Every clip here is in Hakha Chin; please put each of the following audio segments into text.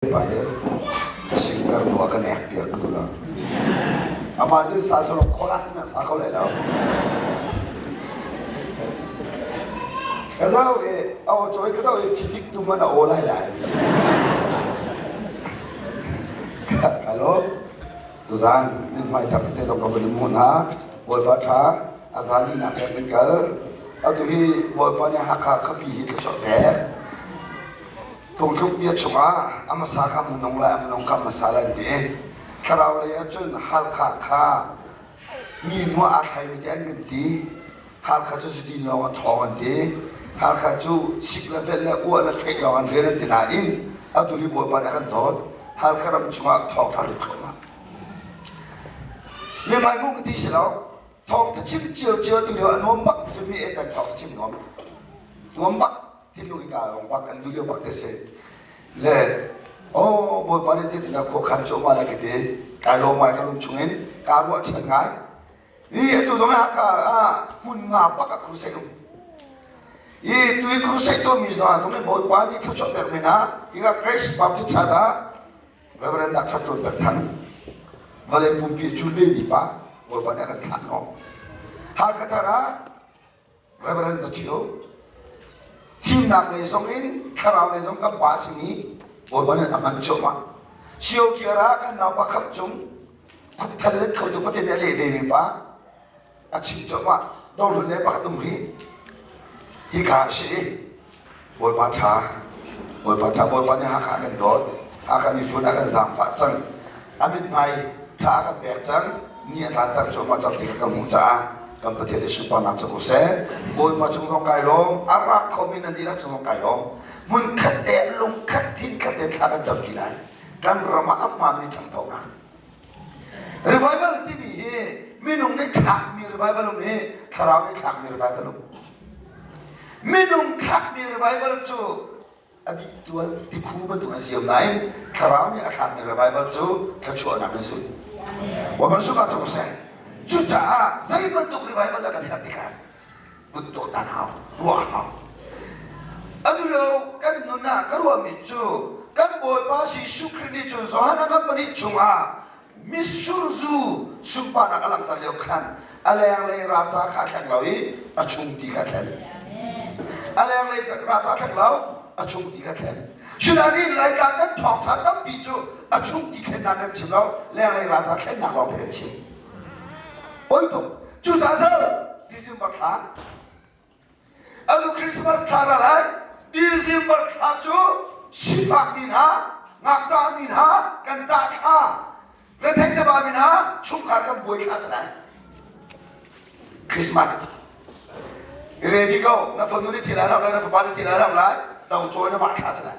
Pa hi ka singkar nu a ka nek piak ka duh lo. Amah nih cun sa sawlok khawla sin a sa kho lai lo. Ka zau i a aw cawi ka zau i fizik tu man a aw lai lai. Ka lawm. Tuzan mithmai thar tete zong ka vun in hmuh hna. Bawipa ṭha a zan ihnak he kan kal. Atu hi Bawipa nih Hakha khuapi hi thluachuah pek. Phungthluk bia chungah a hmasa kha minung lai, a minung kha hmasa lai an ti i thlarau lei ahcun Halkha kha mi hnu ah aa thlaimi te an kan ti. Halkha cu zudin lawng an thawng an ti. Halkha cu sik le velh le uah le feih lawng an rian an ti nain atu hi Bawipa nih a kan dawt. Halkha ram chungah thawngṭha lut thluahmah. Mi hmai ka ti si lo. Thawngṭha chim ciocio tu lio a nuam bak cu mi e peng thawngṭha chim nuam. Nuam bak. Thinlung i kaa ong bak an duh lio bak te si. Le oh Bawipa nih zeitin dah khuakhan cuahmah lai ka ti. Kai lawm ngai ka lung chungin kaa ruahchan ngai. Hi atu zong Hakha ah hmun nga bak ah crusade um. Hi tui crusade tuahmi zong zong hi Bawipa nih thluachuah pek men ah hi Grace Baptist Church ah Reverend Dr. John Pek Thang vawlei pumpi cul ve mi pa Bawipa nih a kan thlah hnawh. Hakha thar ah Reverend Za Ṭhio, Fimnak lei zong in thlarau lei zong kan pa a simi Bawipa nih a hman cuahmah. Sio ṭiar ah kan naupa Kham Cung khupthal let khotu Pathian nih a leh ve mi pa a chim cuahmah. Dohlun le pakhat um rih. Hika a si. Bawipa ṭha, Bawipa ṭha, Bawipa nih Hakha a kan dawt, Hakha miphun a kan zaangfah cang, a mithmai ṭha a kan pek cang, ni a tlanter cuahmah cang ti kha ka hmuh caah kan Pathian i sunparnak cu ko seh. Bawipa cung zong kai lawm, a rak khomi nan dihlak cung zong kai lawm. Hmunkhat te lungkhat thinkhat te thla kan cam ṭi lai. Kan ram ah a hmaanmi ṭhangphonak. Revival timi hi minung nih thlakmi revival um hi thlarau nih thlakmi revival um. Minung thlakmi revival cu a dih tual tikhu bantuk a siam nain thlarau nih a thlakmi revival cu thluachuahnak in sun. Wa sungah cu seh. Cucaah zei bantuk revival dah kan herh ti kha vun tuaktan hau, ruah hau. Atu lio kan nun ah ka ruahmi cu kan Bawipa Jesuh Khrih nih cun Johan a kan pahnih chungah mitsur zu sunparnak a langhter lio khan a lenglei raca kha a thleng lo i a chung ti kha a thlen. A lenglei raca a thleng lo, a chung ti kha a thlen. Sinain Laitlang kan thawngṭha tampi cu a chung ti thlennak kan chim lo, lenglei raca thlennak lawng te kan chim. Poi tuk. Cucaah zo December thla atu Christmas thla ra lai December thla cu sifakmi hna ngakṭahmi hna kan ṭah thla rethei tebami hna chungkhar kan buai thla si lai Christmas ready ko na fanu nih thil a rauh lai na fapa nih thil a rauh lai do cawi na vah thla si lai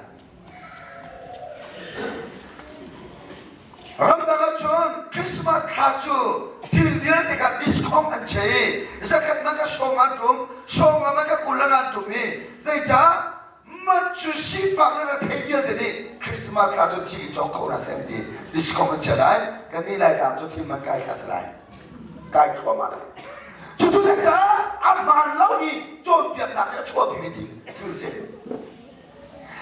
Ramdang ahcun Christmas thla cu thil vialte kha discount an chia i zakhat man ka sawm an tum, sawm nga man ka 20 an tum i zeicah man cu sifak le rethei vialte nih Christmas thla cu thil i cawk kho hna seh an ti. Discount an chia lai. Kan nih Laitlang cu thil man kai thla si lai. Kai thluahmah lai. Cucu zeicah a hmaan lomi cawnpiaknak nih a chuahpimi thil thil si.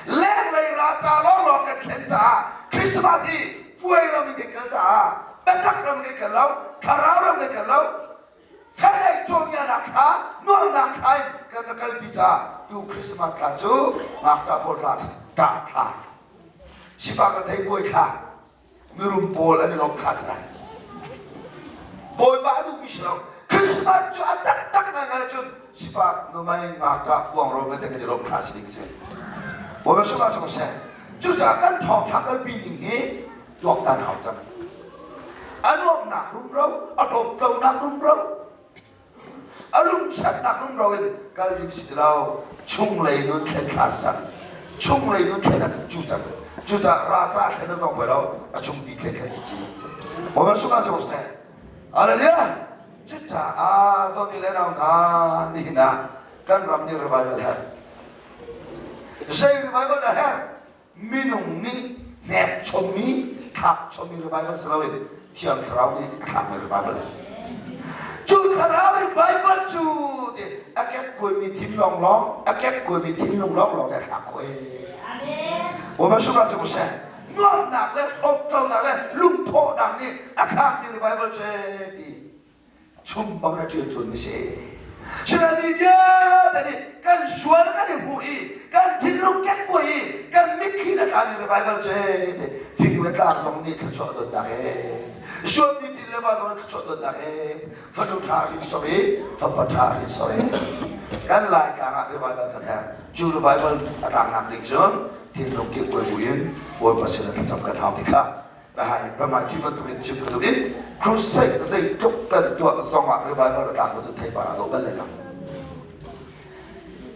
Lenglei ra ca lawnglawng kan thlen caah Christmas hi puai ram in kan kal caah biatak ram kan kal lo, thlarau ram kan kal lo, felei cawngianak thla, nuamnak thla in kan ra kalpi caah tu Christmas thla cu ngakṭah pawl thla, ṭah thla, sifak rethei buai thla, mirum pawl an i lawm thla si lai. Bawipa a duhmi si lo. Christmas cu a taktak ngaingai cun sifak numai ngakṭah kuangro vialte kan i lawm thla si ding si. Bawipa sungah cu seh. Cucaah kan thawngṭha kalpi ning hi tuaktan hau cang. A nuamnak rumro, a hlawptlonak rumro, A lungsatnak rumro in kal ding si ti lo. Chunglei nun thlen thla si cang. Chunglei nun thlen a cu cang. Cucaah ra ca thlen a zong poi lo. A chung ti thlen kha si ci. Bawipa sungah cu seh. Hallelujah. Cucaah dawtmi le nau hna nihin ah kan ram nih revival herh. Zei revival a herh? Minung nih hnek chommi, thlak chommi revival si loin Thiang Thlarau nih a thlakmi revival a si. Cu Thlarau revival cu ti a kekkuaimi thin lawnglawng, a kekkuaimi thinlung lawnglawng nih a thlak khawh ee. Bawipa sungah cu seh. Chum bang na ṭian cun mi si. Sinain mi vialte nih kan sual kan i hmuh i kan thinlung kekkuai i kan mitthli le tlami revival ce te fing le tlang zong nih thluachuah donnak he sualmi til le va zong nih thluachuah donnak he fanu ṭha rin sorry fapa ṭha rin sorry kan Laitlang ah revival kan herh cu revival a tlangnak ding cun thinlung kekkuai buin Bawipa sin ah thlacam kan hau ti kha Pahai khi bantukin chim ka duh i crusade zeitluk kan tuah zongah revival a tlak lo cun theipar aa dawh bal lai lo.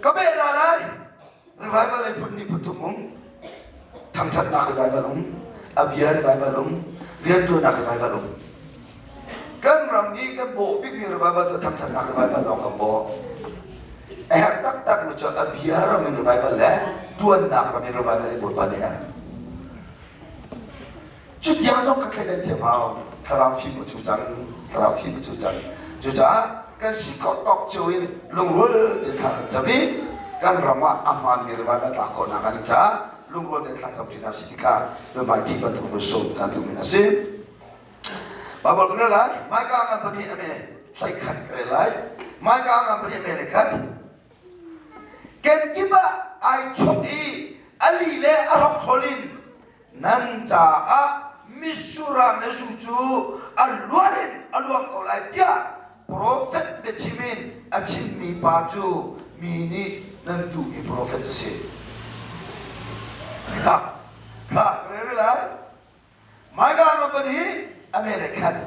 Ka beh hna lai revival ei phun nih phun thum um thangṭhatnak revival um a bia revival um rianṭuannak revival um kan ram i kan bawh bikmi revival cu thangṭhatnak revival lawng kan bawh a herh taktak mi cu a bia ram in revival le ṭuannak ram in revival i Bawipa nih a herh Cutiang zong ka thleidan thiam hau. Thlarau fim a cu cang. Thlarau fim a cu cang. Cucaah kan si khawh tawk cio in lungrual tein thla kan cam i kan ram ah a hmaanmi revival tlak khawhnak an i caah lungrual tein thla cam ṭi hna si tikah biahmaiṭhi bantuk vun sawm kan duhmi a si. Baibal kan rel lai. Hmaika ngan pahnih a me hleikhat ka rel lai. Hmaika ngan pahnih a me hleikhat. Kenkip ah ai chok i a li le a hrokhrol in nan caah mitsur le zu cu a luan in a luang ko lai tiah profet biachim in a chimmi pa cu mi nih nan duhmi profet a si. Ha, ha, rel lai. Micah ngapan hi a me le khat.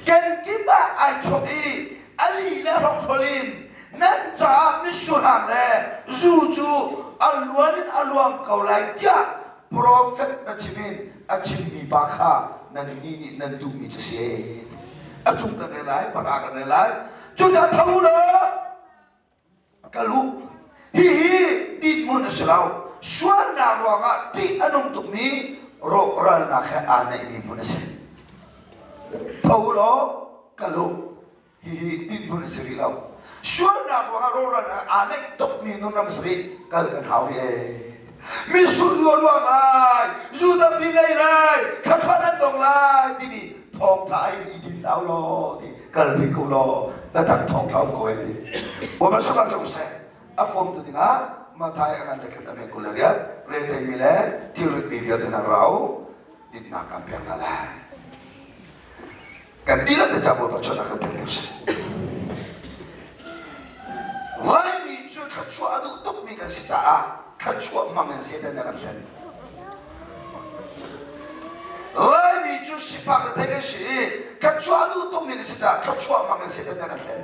Kenkip ah ai chawk i a li le hrokhrol in nan caah mitsur-hang le zu cu a luan in a luang ko lai tiah profet biachim in a chimmi pa kha nannih nih nan duhmi cu si. A cung kan rel lai, para kan rel lai. Cucaah tho u law ka luh. Hihi dinhmun a si lo. Sualnak ruangah ṭih a nung tukmi rawhralnak he aa naihmi hmun a si. Tho u law ka luh. Hihi dinhmun a si rih lo. Sualnak ruangah rawhralnak aa naih tukmi nunram a si rih. Kal kan hau rih ee. Mitsur zu a luang lai, zu tampi ngei lai, thluachuah nan dong lai timi thawngṭha in i din hlah u law ti kal rih ko law biatak thawngṭha um ko ai ti. Bawipa sungah cung seh a kawmtu dingah Mathai a ngan le khat a me 28 retheimi le thilritmi vialte hna rau dinnak kan pek hna lai. Kan dihlak te ca Bawipa chawhnak kan pek ko seh. Laimi cu thluachuah a duh tukmi kan si caah thluachuah hmang in Satan nih a kan hlen. Laimi cu sifak rethei kan si i thluachuah a duh tukmi kan si caah thluachuah hmang in Satan nih a kan hlen.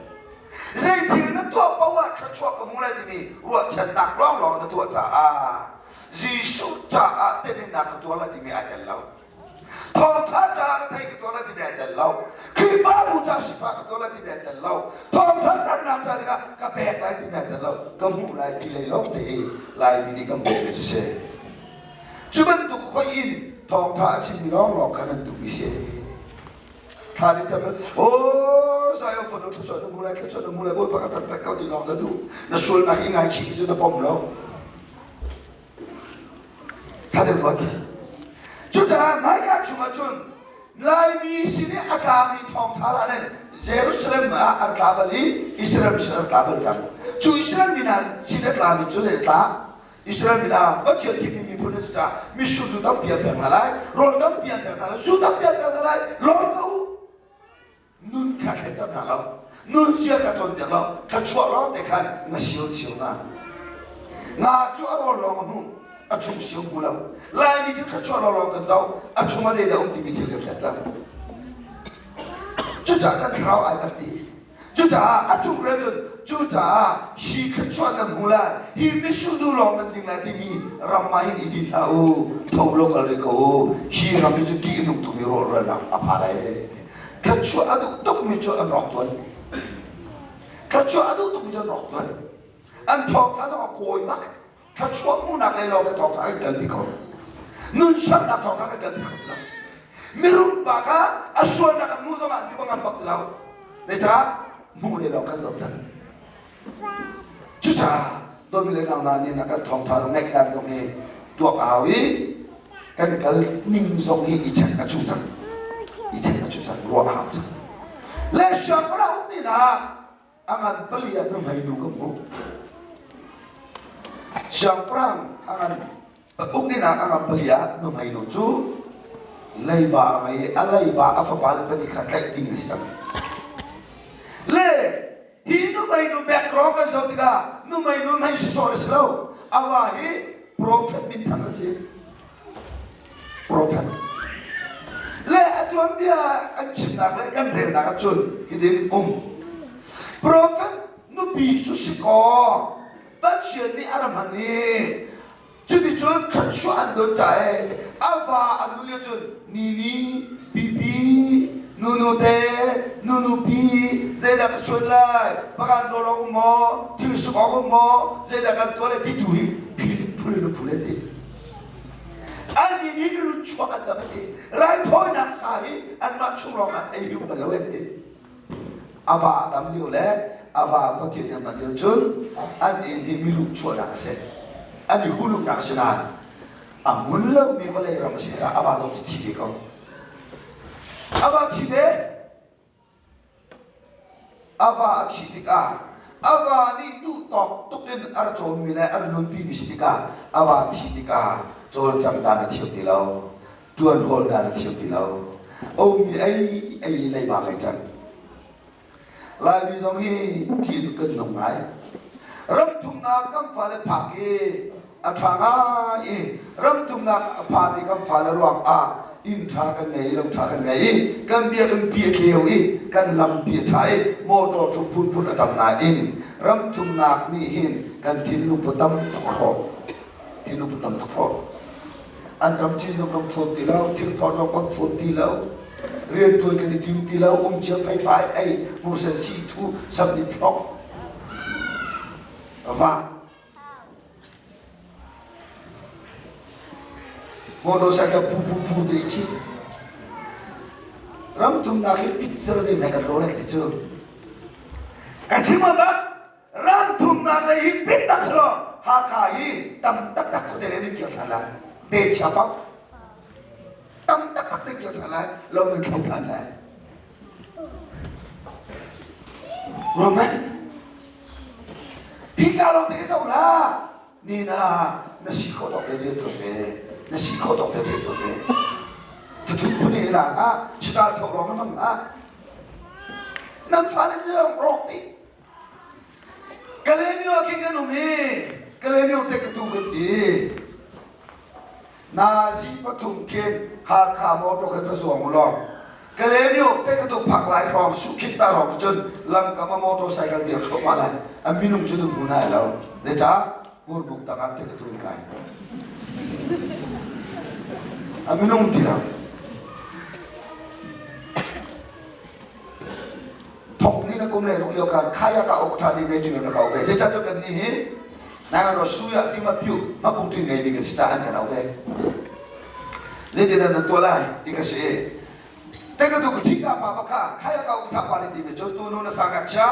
Zei thil na tuah paoh ah thluachuah ka hmu lai timi ruahchannak lawnglawng na tuah caah Jesuh caah teminnak ka tuah lai timi ai tel lo. Thawngṭha caah na thei ka tuah lai timi ai tel lo. Khrihfabu ca sifah ka tuah lai timi ai tel lo. Thawngṭha karnak ca dingah ka pek lai timi ai tel lo. Ka hmuh lai ti lei lawng te hi Laimi nih kan bawmmi cu si. Cu bantuk hoih in thawngṭha a chimmi lawnglawng kha nan duhmi si. Thla nih cam oh Zion fanu thluachuah na hmu lai thluachuah na hmu lai Bawipa ka thangṭhat ko ti lawng na duh. Na sualnak i ngaichih ti cu na pom lo. Kha den ruat. Cucaah hmaika chungah cun Laimi sin i a tlami thawngṭha lah nih Jerusalem ah a tla bal i Israel mi sin a tla bal cang. Cu Israel mi hna sin a tlami cu zei a tla? Israel mi hna Pathian thimmi miphun an si caah mitsur zu tampi an pek hna lai, rawl tampi an pek hna lai, zu tampi an pek hna lai, lawm ko u. Nun kha thlenter hna lo, nun zia kha cawnpiak lo, thluachuah lawng te khan na sio cio hna. Nga cu a rawl lawng a hmuh, a chung sio hmu lo. Laimi cu thluachuah lawng lawng kan zoh, a chung ah zeidah um timi thil kan thlet lo. Cucaah kan thlarau ai bat dih. Cucaah a cung rel cun cucaah hi thluachuah nan hmu lai, hi misuzu lawng nan ding lai timi ram ah hin i din hlah u, tho law kal rih ko u. Hi ram hi cu ṭih a nung tukmi rawlralnak a pha lai. Thluachuah a duh tukmi cu an rawk tuan. Thluachuah a duh tukmi cu an rawk tuan. An thawngtha zong a kawi bak. Thluachuah hmuhnak lei lawng te thawngtha kan kalpi kho. Nun sernak thawngtha kan kalpi kho ti lo. Mirum pa kha a sualnak an hmuh zong ah an duh ngam bak ti lo. Zeicah hmuh lei lawng kan zoh cang. Cucaah dawtmi le nau hna nih na kan thawngtha ngaih dan zong hi tuak a hau i kan kal ning zong hi i check a cu cang. I check a cu cang, ruah a hau cang. Le siangpahrang uk ni ah a ngan pali ah nuhmei nu ka hmuh. Siangpahrang a ngan uk ni ah a ngan pali ah nuhmei nu cu leiba a ngei i a leiba a fapa le pahnih kha tlaih ding a si cang. Le hi nuhmei nu background kan zoh tikah nuhmei nu hmei sawsawh a si lo. A va hi prophet minthang a si. Profet le a tuanbia an chimnak le kan relnak ahcun hitin um. Profet nupi cu si kaw Pathian nih a ra hman i cuticun thluachuah an don caah a va a nu nih cun nini pipi nunu te nunu pi zeidah ka chuan lai pakan rawl awk um maw thil suk awk um maw zeidah kan tuah lai ti tu hi phil phul in phul an ti. Annih nih milu chuak an tam an ti. Raithawinak sa hi anmah chung lawng ah ei hiu bal lo an ti. A va a dam lio le a va Pathian a hman lio cun an inn hi milu chuahnak a si. An i huluknak a si nain a hmun lomi vawlei ram a si caah a va zong cu thi ve ko. A va thi ve. A va a thih tikah a va nih duhtawk tuk in a ra cawmmi le a ra nunpimi si tikah a va thih tikah cawlcangh dan a thiam ti lo, ṭuan hawl dan a thiam ti lo. A ummi ei ei leiba ngei cang. Laimi zong hi ṭih kan nung ngai. Ramthumnak kan fale phak hi a ṭha ngai i ramthumnak a phami kan fale ruang ah inn ṭha kan ngei lo ṭha kan ngei i kan biakinn pi a tleu i kan lampi a ṭha i motor cu phunphun a tam nain ramthumnak nih hin kan thinlung pu tam tuk a hrawh thinlung pu tam tuk hrawh an ram cin zong kan fawn ti lo thilphor zong kan fawn ti lo rianṭuan kan i tim ti lo umcia pheiphai ei hmursen si thu sam nih phlok va Motorcycle pu pu pu te i cit. Ram thumnak hi picture te mei kan ro lek ti cu. Ka chim bak ram thumnak lei hi pit bak selaw Hakha hi tam taktak cu te le min kir than lai. Te chia pau. Tam taktak te kir than lai. Lo nan thlo than lai. Roman Hika lawng te zoh hlah. Nina na si khawh tawk te rian ṭuan ve. Na si khawh tawk te rian ṭuan ve. Thuthut phun i la hlah. Sital tho lawng na hmang hlah. Nan fale zong rawk dih. Kalaymyo ah khin kan um i Kalaymyo te ka tu kan ti. Nazi pathum khin Hakha motor khan ka zuang u law Kalaymyo te ka tuk phak lai hrawng sukhit ta hrawng cun lamkam a motorcycle dir thluahmah lai a minung cu nan hmu nai lo zeicah burbuk tangah te ka tun kai a minung ti lo thok ni na kum le ruk lio khan khaya ka ok tha ni meeting na ka ve zeicah tu kan ni hi nang ro suya ti ma pyu ma pung tin ngei mi kan si ta an kan au ve zeitin nan tuah lai ti ka si te ka tu ka thi ka pa ba kha khaya ka ok tha pa ni ti me chu tu nu na sa ngak cha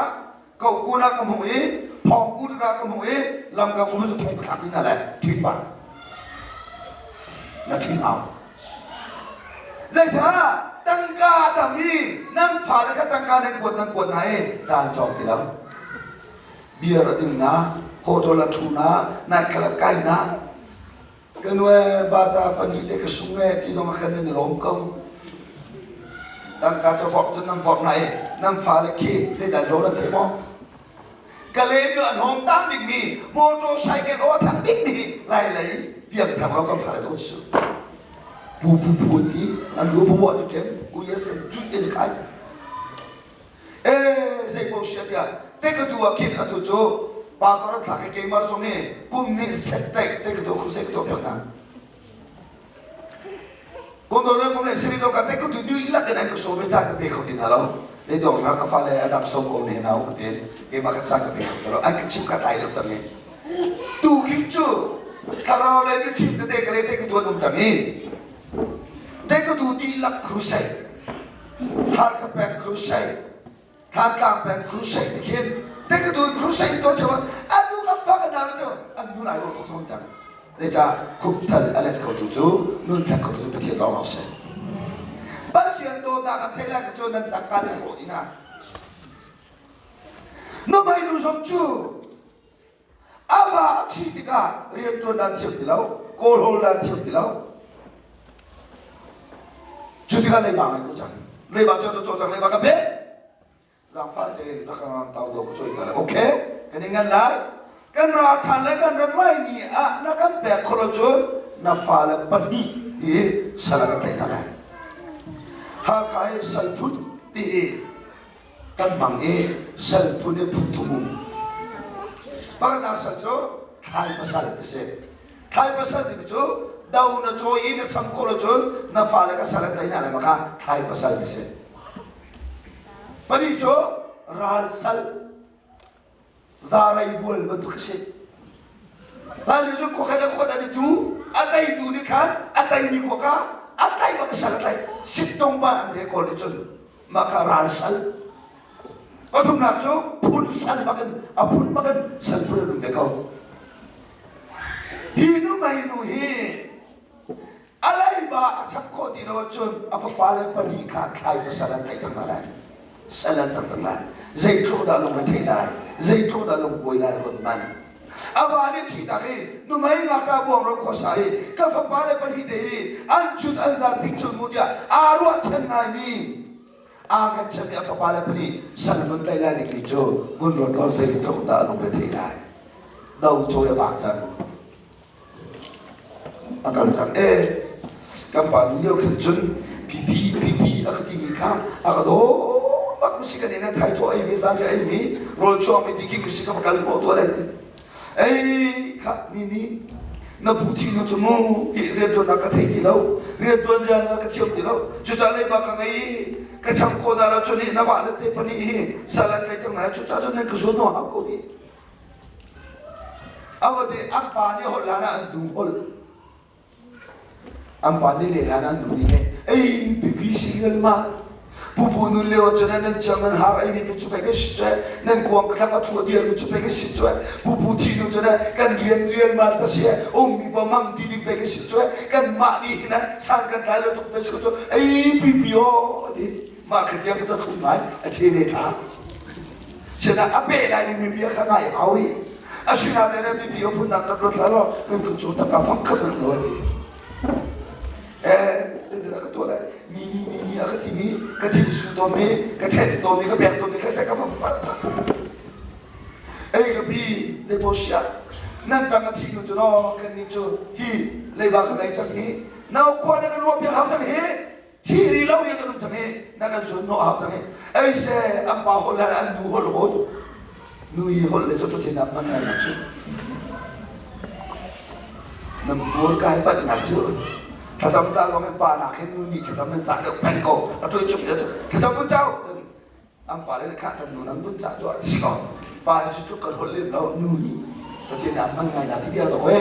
ko ku na ka hmu i phong ku na ka hmu i lam ka mu su thong ka thlak ni na le thik pa na thing au Zeicah tangka a tam i nan fale kha tangka nan kuat nan kuat hna i caan cawk ti lo. Beer a ding na, hotel a ṭhu na, night club kai na, ka nu e bata pahnih te ka sung e ti zong ah khan nan i lawm ko. Tangka cu vorh cun nan vorh hna i nan fale khi zeidah rawl an thei maw? Kalaymyo an hawng tang bikmi motorcycle aw a thang bikmi lai lei piangthar lo kan fale dawn su. Pu pu pu an ti an lu pu an kem ku yes an cu te khai. Eh zei ko sia tiah te ka tu ah khin atu cu pa tor thlak i keimah zong i kum nih set taih te ka tu khu se ka tu piak na. Kum do kum le siri zong ka te ku tu dihlak in an ka sawm i caan ka pe kho ti hna lo. Zei dong ka fale a dang sawm ko ne na u ka ti. Keimah ka caan ka pe kho ti lo. An ka chim ka tlai deuh cang i. Tu hi cu thlarau le mifim tete ka le te ka tuan um cang i. Te ka tu dihlak crusade. Halkha peng crusade. Thantlang peng crusade ti khin te ka tu crusade to chawa an nu kan fa kan nau cu an nu lai ro thong cang zeicah khupthal a let kho tu cu nun thlen kho tu cu Pathian lawng lawng si Pathian dawtnak an theih lai ka cu nan tangka nan rawh dih hna. Nuhmei nu zong cu a va a thih tikah rianṭuan dan thiam ti lo, kawlhawl dan thiam ti lo. Cu tikah leiba ngei ko cang. Leiba cu an cawh cang, leiba ka pe. Zaangfah tein rak ka ngang tau do ka cawi ta lai. Okay, kan i ngan lai. Kan ra ṭhan le kan rat lai ni ah na kan pek khawh lo cun na fale pahnih hi sal ah kan tlaih hna lai. Hakha hi sal phun ti hi kan hmang i sal phun hi phun thum um. Pakhatnak sal cu thlai pasal ti si. Thlai pasal timi cu do na cawi i na cham khawh lo cun na fale ka sal an tlaih hna lai ma kha thlai pasal ti si. Pahnih cu ral sal zarei bual bantuk a si. Laimi cu khuakhat le khuakhat an i tu, a teitu nih khan a teimi khua kha a tlaih bak sal a tlaih. Sittung ban an te kawl nih cun mah kha ral sal. Pathumnak cu phun sal bakin a phun bakin sal phun an um ve ko. Hi nu mei nu hi A leiba a chap khawh ti lo ahcun a fapale pahnih kha thlai pasal an tlaih cang hna lai. Sal an cang cang lai. Zeitluk dah lungre theih lai, zeitluk dah lungkuai lai ruat hmanh. A va nih thihtak i nuhmei ngakṭah buangro khuasa i ka fapale pahnih te hi an cut an zat tik cun mu tiah aa ruahchan ngaimi aa nganchami a fapale pahnih sal nun tlaih lai dingmi cu vun ruat law zeitluk dah lungre theih lai. Do cawi a vak cang. A kal cang ee. Kan pa nu lio khin cun pipi pipi a ka timi kha a ka daw bak mi si kan inn ah thaithawh ei mi zanriah ei mi rawl chuang mi tikik mi si ka va kal hnawh tuah lai ti. Ei kha ni ni na pu thi nu cu mu hi rianṭuannak ka thei ti lo rianṭuan zia na ka thiam ti lo cucaah leiba ka ngei i ka cham ko na lo cun hi na vah le te pahnih hi sal an tlai cang na cucaah cun nan ka zuan hau ko hi Awate an pa nih holh hlan ah an nu holh. An pa nih leh hlan ah an nu nih leh. Ei pipi si ngal mal. Pupu nun lio ahcun nan chiang nan har ei mi cu pei kan si cue. Nan kuang ka thlang a thu a dir mi cu pei kan si cue. Pupu thi nu cun kan rian rial mal ta si um mi bo mang ti ding pei kan si cue. Kan mah nih hin san kan tlai lo tuk pei si ko cu. Ei pipi o ati. Mah kha tiang ka thlum lai a che ne tha. Sinah a peh lai dingmi bia kha ngai hau i asinain na mipi a phunnak kan ruat hlah law kan kut cung tangka fang khat rih lo a ti. Eh, zeitin ka tuah lai? Ni ni ni ni a ka timi, ka thin su tawnmi, ka ṭhen tawnmi, ka pek tawnmi kha seh ka van palh tak. Ei ka pi, zeipaw siah, nan tang a thi nu cu naw kan nih cu hi leiba ka ngei cang hi, nau khua na kan ruah piak hau cang hi, Thi ri lo ri kan um cang hi na kan zuan hnawh hau cang hi ei se an pa holh le an nu holh hawi nu hi holh le cu pathian ah hman ngai nak cu nan buar kai pat ngai cu thlacam ca lawng in pa nak hin nu nih thlacam nan cah deuh peng ko a tuai chung cu thlacam vun cau an pa le kha kan nu nan vun cah tuah si ko pa hi cu tluk kan holh lem lo nu nih pathian ah hman ngai na ti bia dok he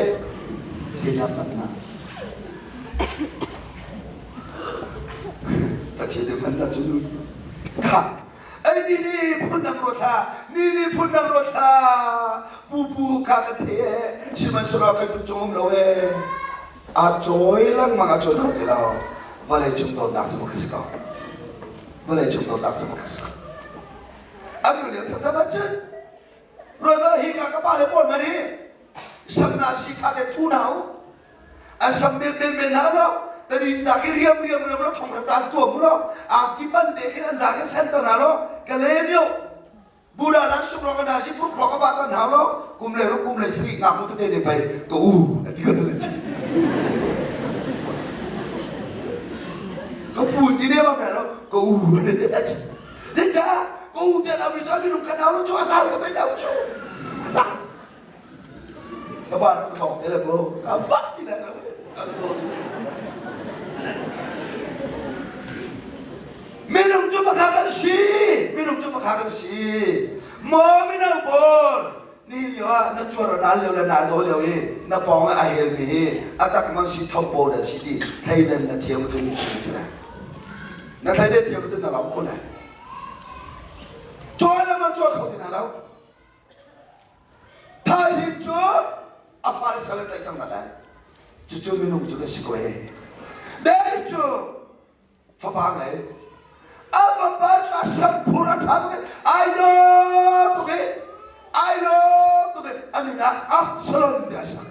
pathian ah hman na pathian nih hman na cu nu kha ai ni ni phun dang ro thla ni ni phun dang ro thla pu pu kha kan thei e sihmanhsehlaw kan kut cung um lo e a cawi lengmang a cawi kho ti lo vawlei cung dawtnak cu ka si ko vawlei cung dawtnak cu ka si ko atu lio thamtham ahcun ruat hi ka ka pa le pawl man hi samna si tha te thu na u an sam men men men hna lo tadin za ki riam riam riam lo thong caan tuam mu lo ang ki ban te khin an za ki sen ta na lo ka le myo Buddha lan suk rong na si pruk rong ba tan hau lo kum le ruk kum le sari ngak mu tete ne pai ka u ati ka nan chi ka pu ti ne ba me lo ka u ne te chi te cha ka u te na mi sa mi nung ka nau lo chu asal ka pai nau chu asal Ka pa ka thawk te le ko ka ba ti le ka do ti Minung cu pakhat kan si minung cu pakhat kan si maw mino pawl ni lio ah na cuar na lio le na do lio i na pawng ah a hel mi hi a tak man si tho po na si ti thleidan na thiam cu mi si lai na thleidan thiam cu na lo ko lai Caw le man caw kho ti hna lo Thaizing cu a fale sal an tlaih cang hna lai. Cucu minung cu kan si ko ee. David cu fapa ngei. A fapa cu a samphur a ṭha tuk i ai dawh tuk i. Ai lawm tuk i a min ah Absalom tiah a sak.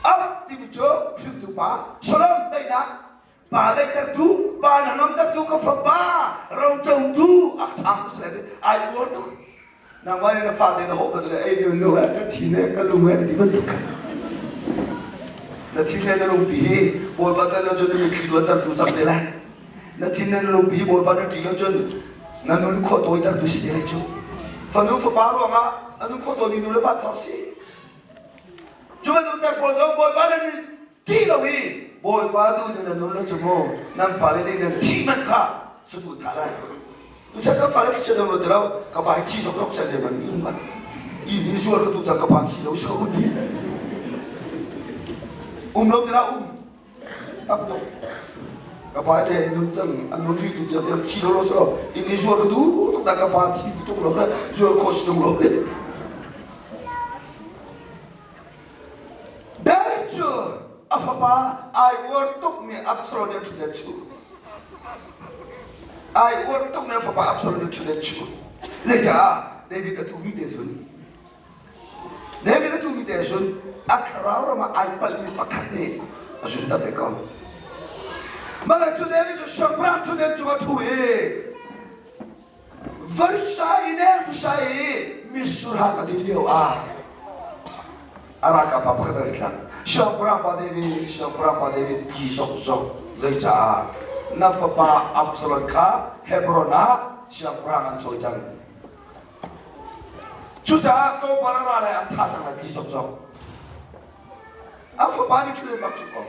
Ab timi cu hringtu pa, Shalom daihnak, pa daihtertu, pa hnangamtertu ka fapa, rocotu a ka ṭhang tu si ai uar tuk. Nangmah nih na fate na hawh bantuk ei nu nu he ka thi ne ka lung he ti bantuk khan. Na thin le na lungpi hi Bawipa tel lo cun na mitthli luantertu cang te lai. Na thin le na lungpi hi Bawipa na ṭih lo cun na nun khua tawitertu si te lai cu. Fanu fapa ruangah a nun khua tawimi nu le pa tawk si. Cu bantuk ter pawl zong Bawipa nan ṭih lo i Bawipa tu nih nan nun lo cu mu nan fale nih nan thih hmanh kha saduh thah lai. Tuchan kan fale thichan lo ti lo ka pa hi thi zok zok sel man mi um ban. I ni zuar ka tu cang ka pa thi lo so ti. Um lo ti la um. Tam tuk. Ka pa le nun cang a nun ri tu tiang tiang thi lo lo so i ni zuar ka du tuk da ka pa thi tuk lo le zuar kho si tung lo le. David cu a fapa ai uar tukmi Absalom nih a ṭhut le chuh. Ai uar tukmi a fapa Absalom nih a ṭhut le chuh. Zeicah David a tumi te sun. David a tumi te sun a thlarau ram ah ai palhmi pakhat nih a sun ter ve ko. Mah cu David cu siangpahrang ṭhutden cung a ṭhu i Varsa i nemsa i misurhang a din lio ah a ralkap pa pakhat a ri tlang. Siangpahrang pa David, Siangpahrang pa David ti zokzok zeicaah na fapa Absalom kha Hebron ah siangpahrang an cawi cang. Cucaah tlawmpal a ra lai an thah cang lai ti zokzok. A fapa nih thil bak cu ko.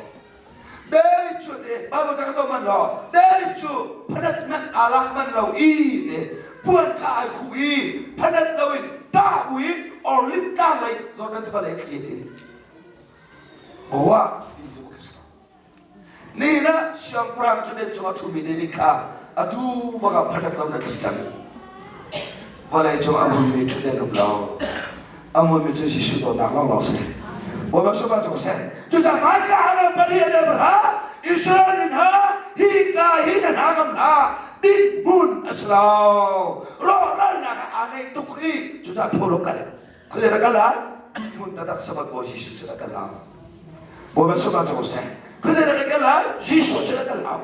David cu te Bible ca ka zoh manh law David cu phanat manh aa lak manh lo i te puan kha ai khuh i phanat loin ṭah buin orlim tlang lei Jordan tiva lei thli ti Goa timi cu ka si ko. Nihin ah siangpahrang cu net cungah ṭhumi David kha atu bangah phanat lo na thli cang. Vawlei cung a hmunmi ṭhutden um lo. A hmunmi cu Jesuh dawtnak lawnglawng si. Bawipa sungah cung seh. Cucaah hmaika ah Pathian Abraham, Israel min ha, hi ka hi na hna ngam hna, dinhmun a si lo. Rawhralnak ah aa neih tuk i cucaah tho lo kal. Khuazei dah kal ah? Dinhmun taktak Sabbath Bawi Jesuh sin ah kal hau. Bawipa sungah cung seh. Khuazei dah kal ah? Jesuh sin ah kal hau.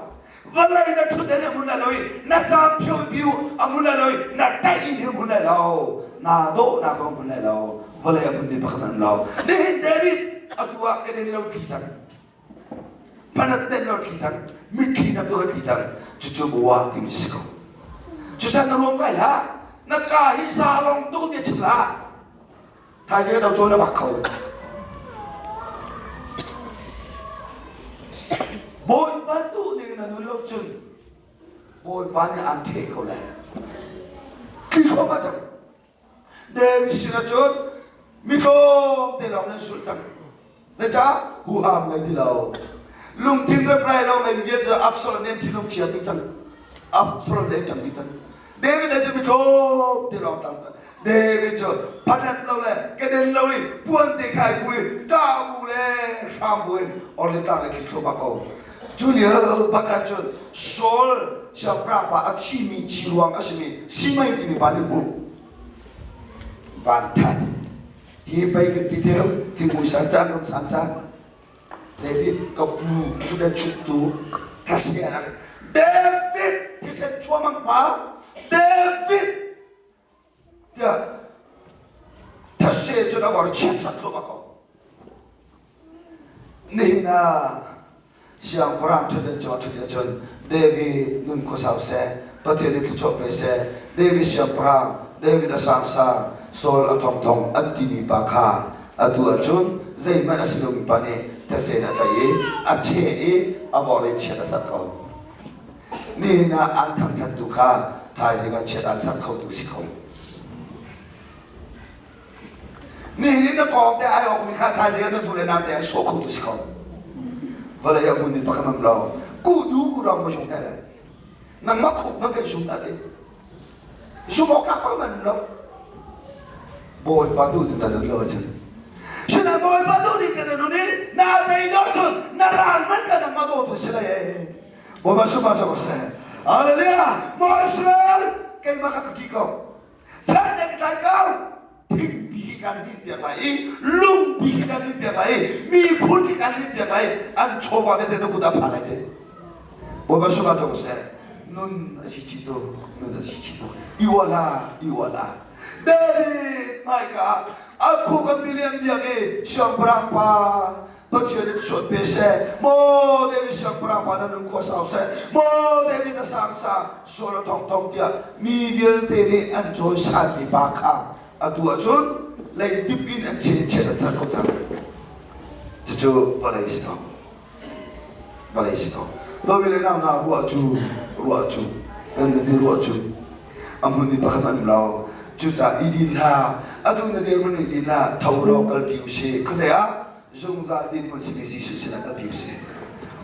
Vawlei na ṭhut a hmun lai lo i na caan phio biu a hmun lai lo i na taih in hmun lai lo naa dawhnak zong hmun lai lo vawlei a hmun ding pakhat an lo nihin David atu ah ka den lo thli cang phanat den lo thli cang mitthli nam tu thli cang cucu buah timi si ko cucan na ruam kai hlah na ka hi sa long tu bia chim hlah Thaizing do cawn a bak kho. Bawipa duh ning na nun lo cun Bawipa nih an ṭheh ko lai. Thli khom ah cang. David sinah cun mi tlawmte lawng nan sulh cang. Zeicah? Huham ngei ti lo. Lungthin reprai lo ngei vial cu Absalom nih an thinlung chia dih cang. Absalom nih an ṭang dih cang. David cu mitlawm ti lawng tang cang. David cu phanat lo le keden lo i puan te khai bu i ṭah bu le hram bu in orli tlang le thli thluahmah ko. Cu lio bakah cun Saul siangpahrang pa a thimi ci ruang a simi Simei timi pa nih hmuh. Van that. Hi pei kan ti theo, hi mui san caan ram san caan. David ka pu cu le chuttu ka sia David thisen chuamang pa David tiah thase cun a vor chiat sat thluahmah ko. Nihin ah siangpahrang ṭhutdan cung ah ṭhut ahcun David nun khuasau seh, Pathian nih thluachuah pe seh, David siangpahrang, David a sangsang, Saul a thongthong an timi pa kha atu ahcun zeihmanh a si lomi pa nih thisen a tlaih i a cheh i a vorh i chiat a sak ko. Nihin ah an thangṭhattu kha thaizing ah chiat an sak khotu si kho. Nihin in na kawng te ai awkmi kha thaizing ah na thu le nam te an sawh kho tu si kho. Vawlei a hmunmi pakhat am lo. Kudu kudong ma zung le. Nangmah khuk man kan sum na te. Sum awk tlak pa man lo. Bawipa tu ning na nun lo acun. Sina Bawipa tu ning na nun i na tei dor cun na ral man ka nangmah do tu si lai. Bawipa suma cu seh. Hallelujah. Maw Israel keimah ka ka ṭih ko. Fek te ka tlai ko. Thingpi hi kan din piak lai i lungpi hi kan din piak lai i miphun hi kan din piak lai i an chawva vialte na kut ah phan lai te. Bawipa sungah cung seh nun a si chi tuk nun a si chi tuk i uala i uala David hmaika ah a khuk a milian biak i siangpahrang pa Pathian in suat pe seh maw David siangpahrang pa na nun khua sau seh maw David a sang sang sual a thong thong tiah mi vialte nih an cawisan mi pa kha atu ahcun leidip in an che chiat an ser ko cang cucu vawlei si ko vawlei si ko Dawi le nau na ruah cu ruah cu nan nun hi ruah cu a hmun mi pakhat an lo cucaah i din hlah atu na dirhmun i din hlah tho law kal ti usih khuazei ah zungzal dinhmun simi Jesuh sinah kal ti usih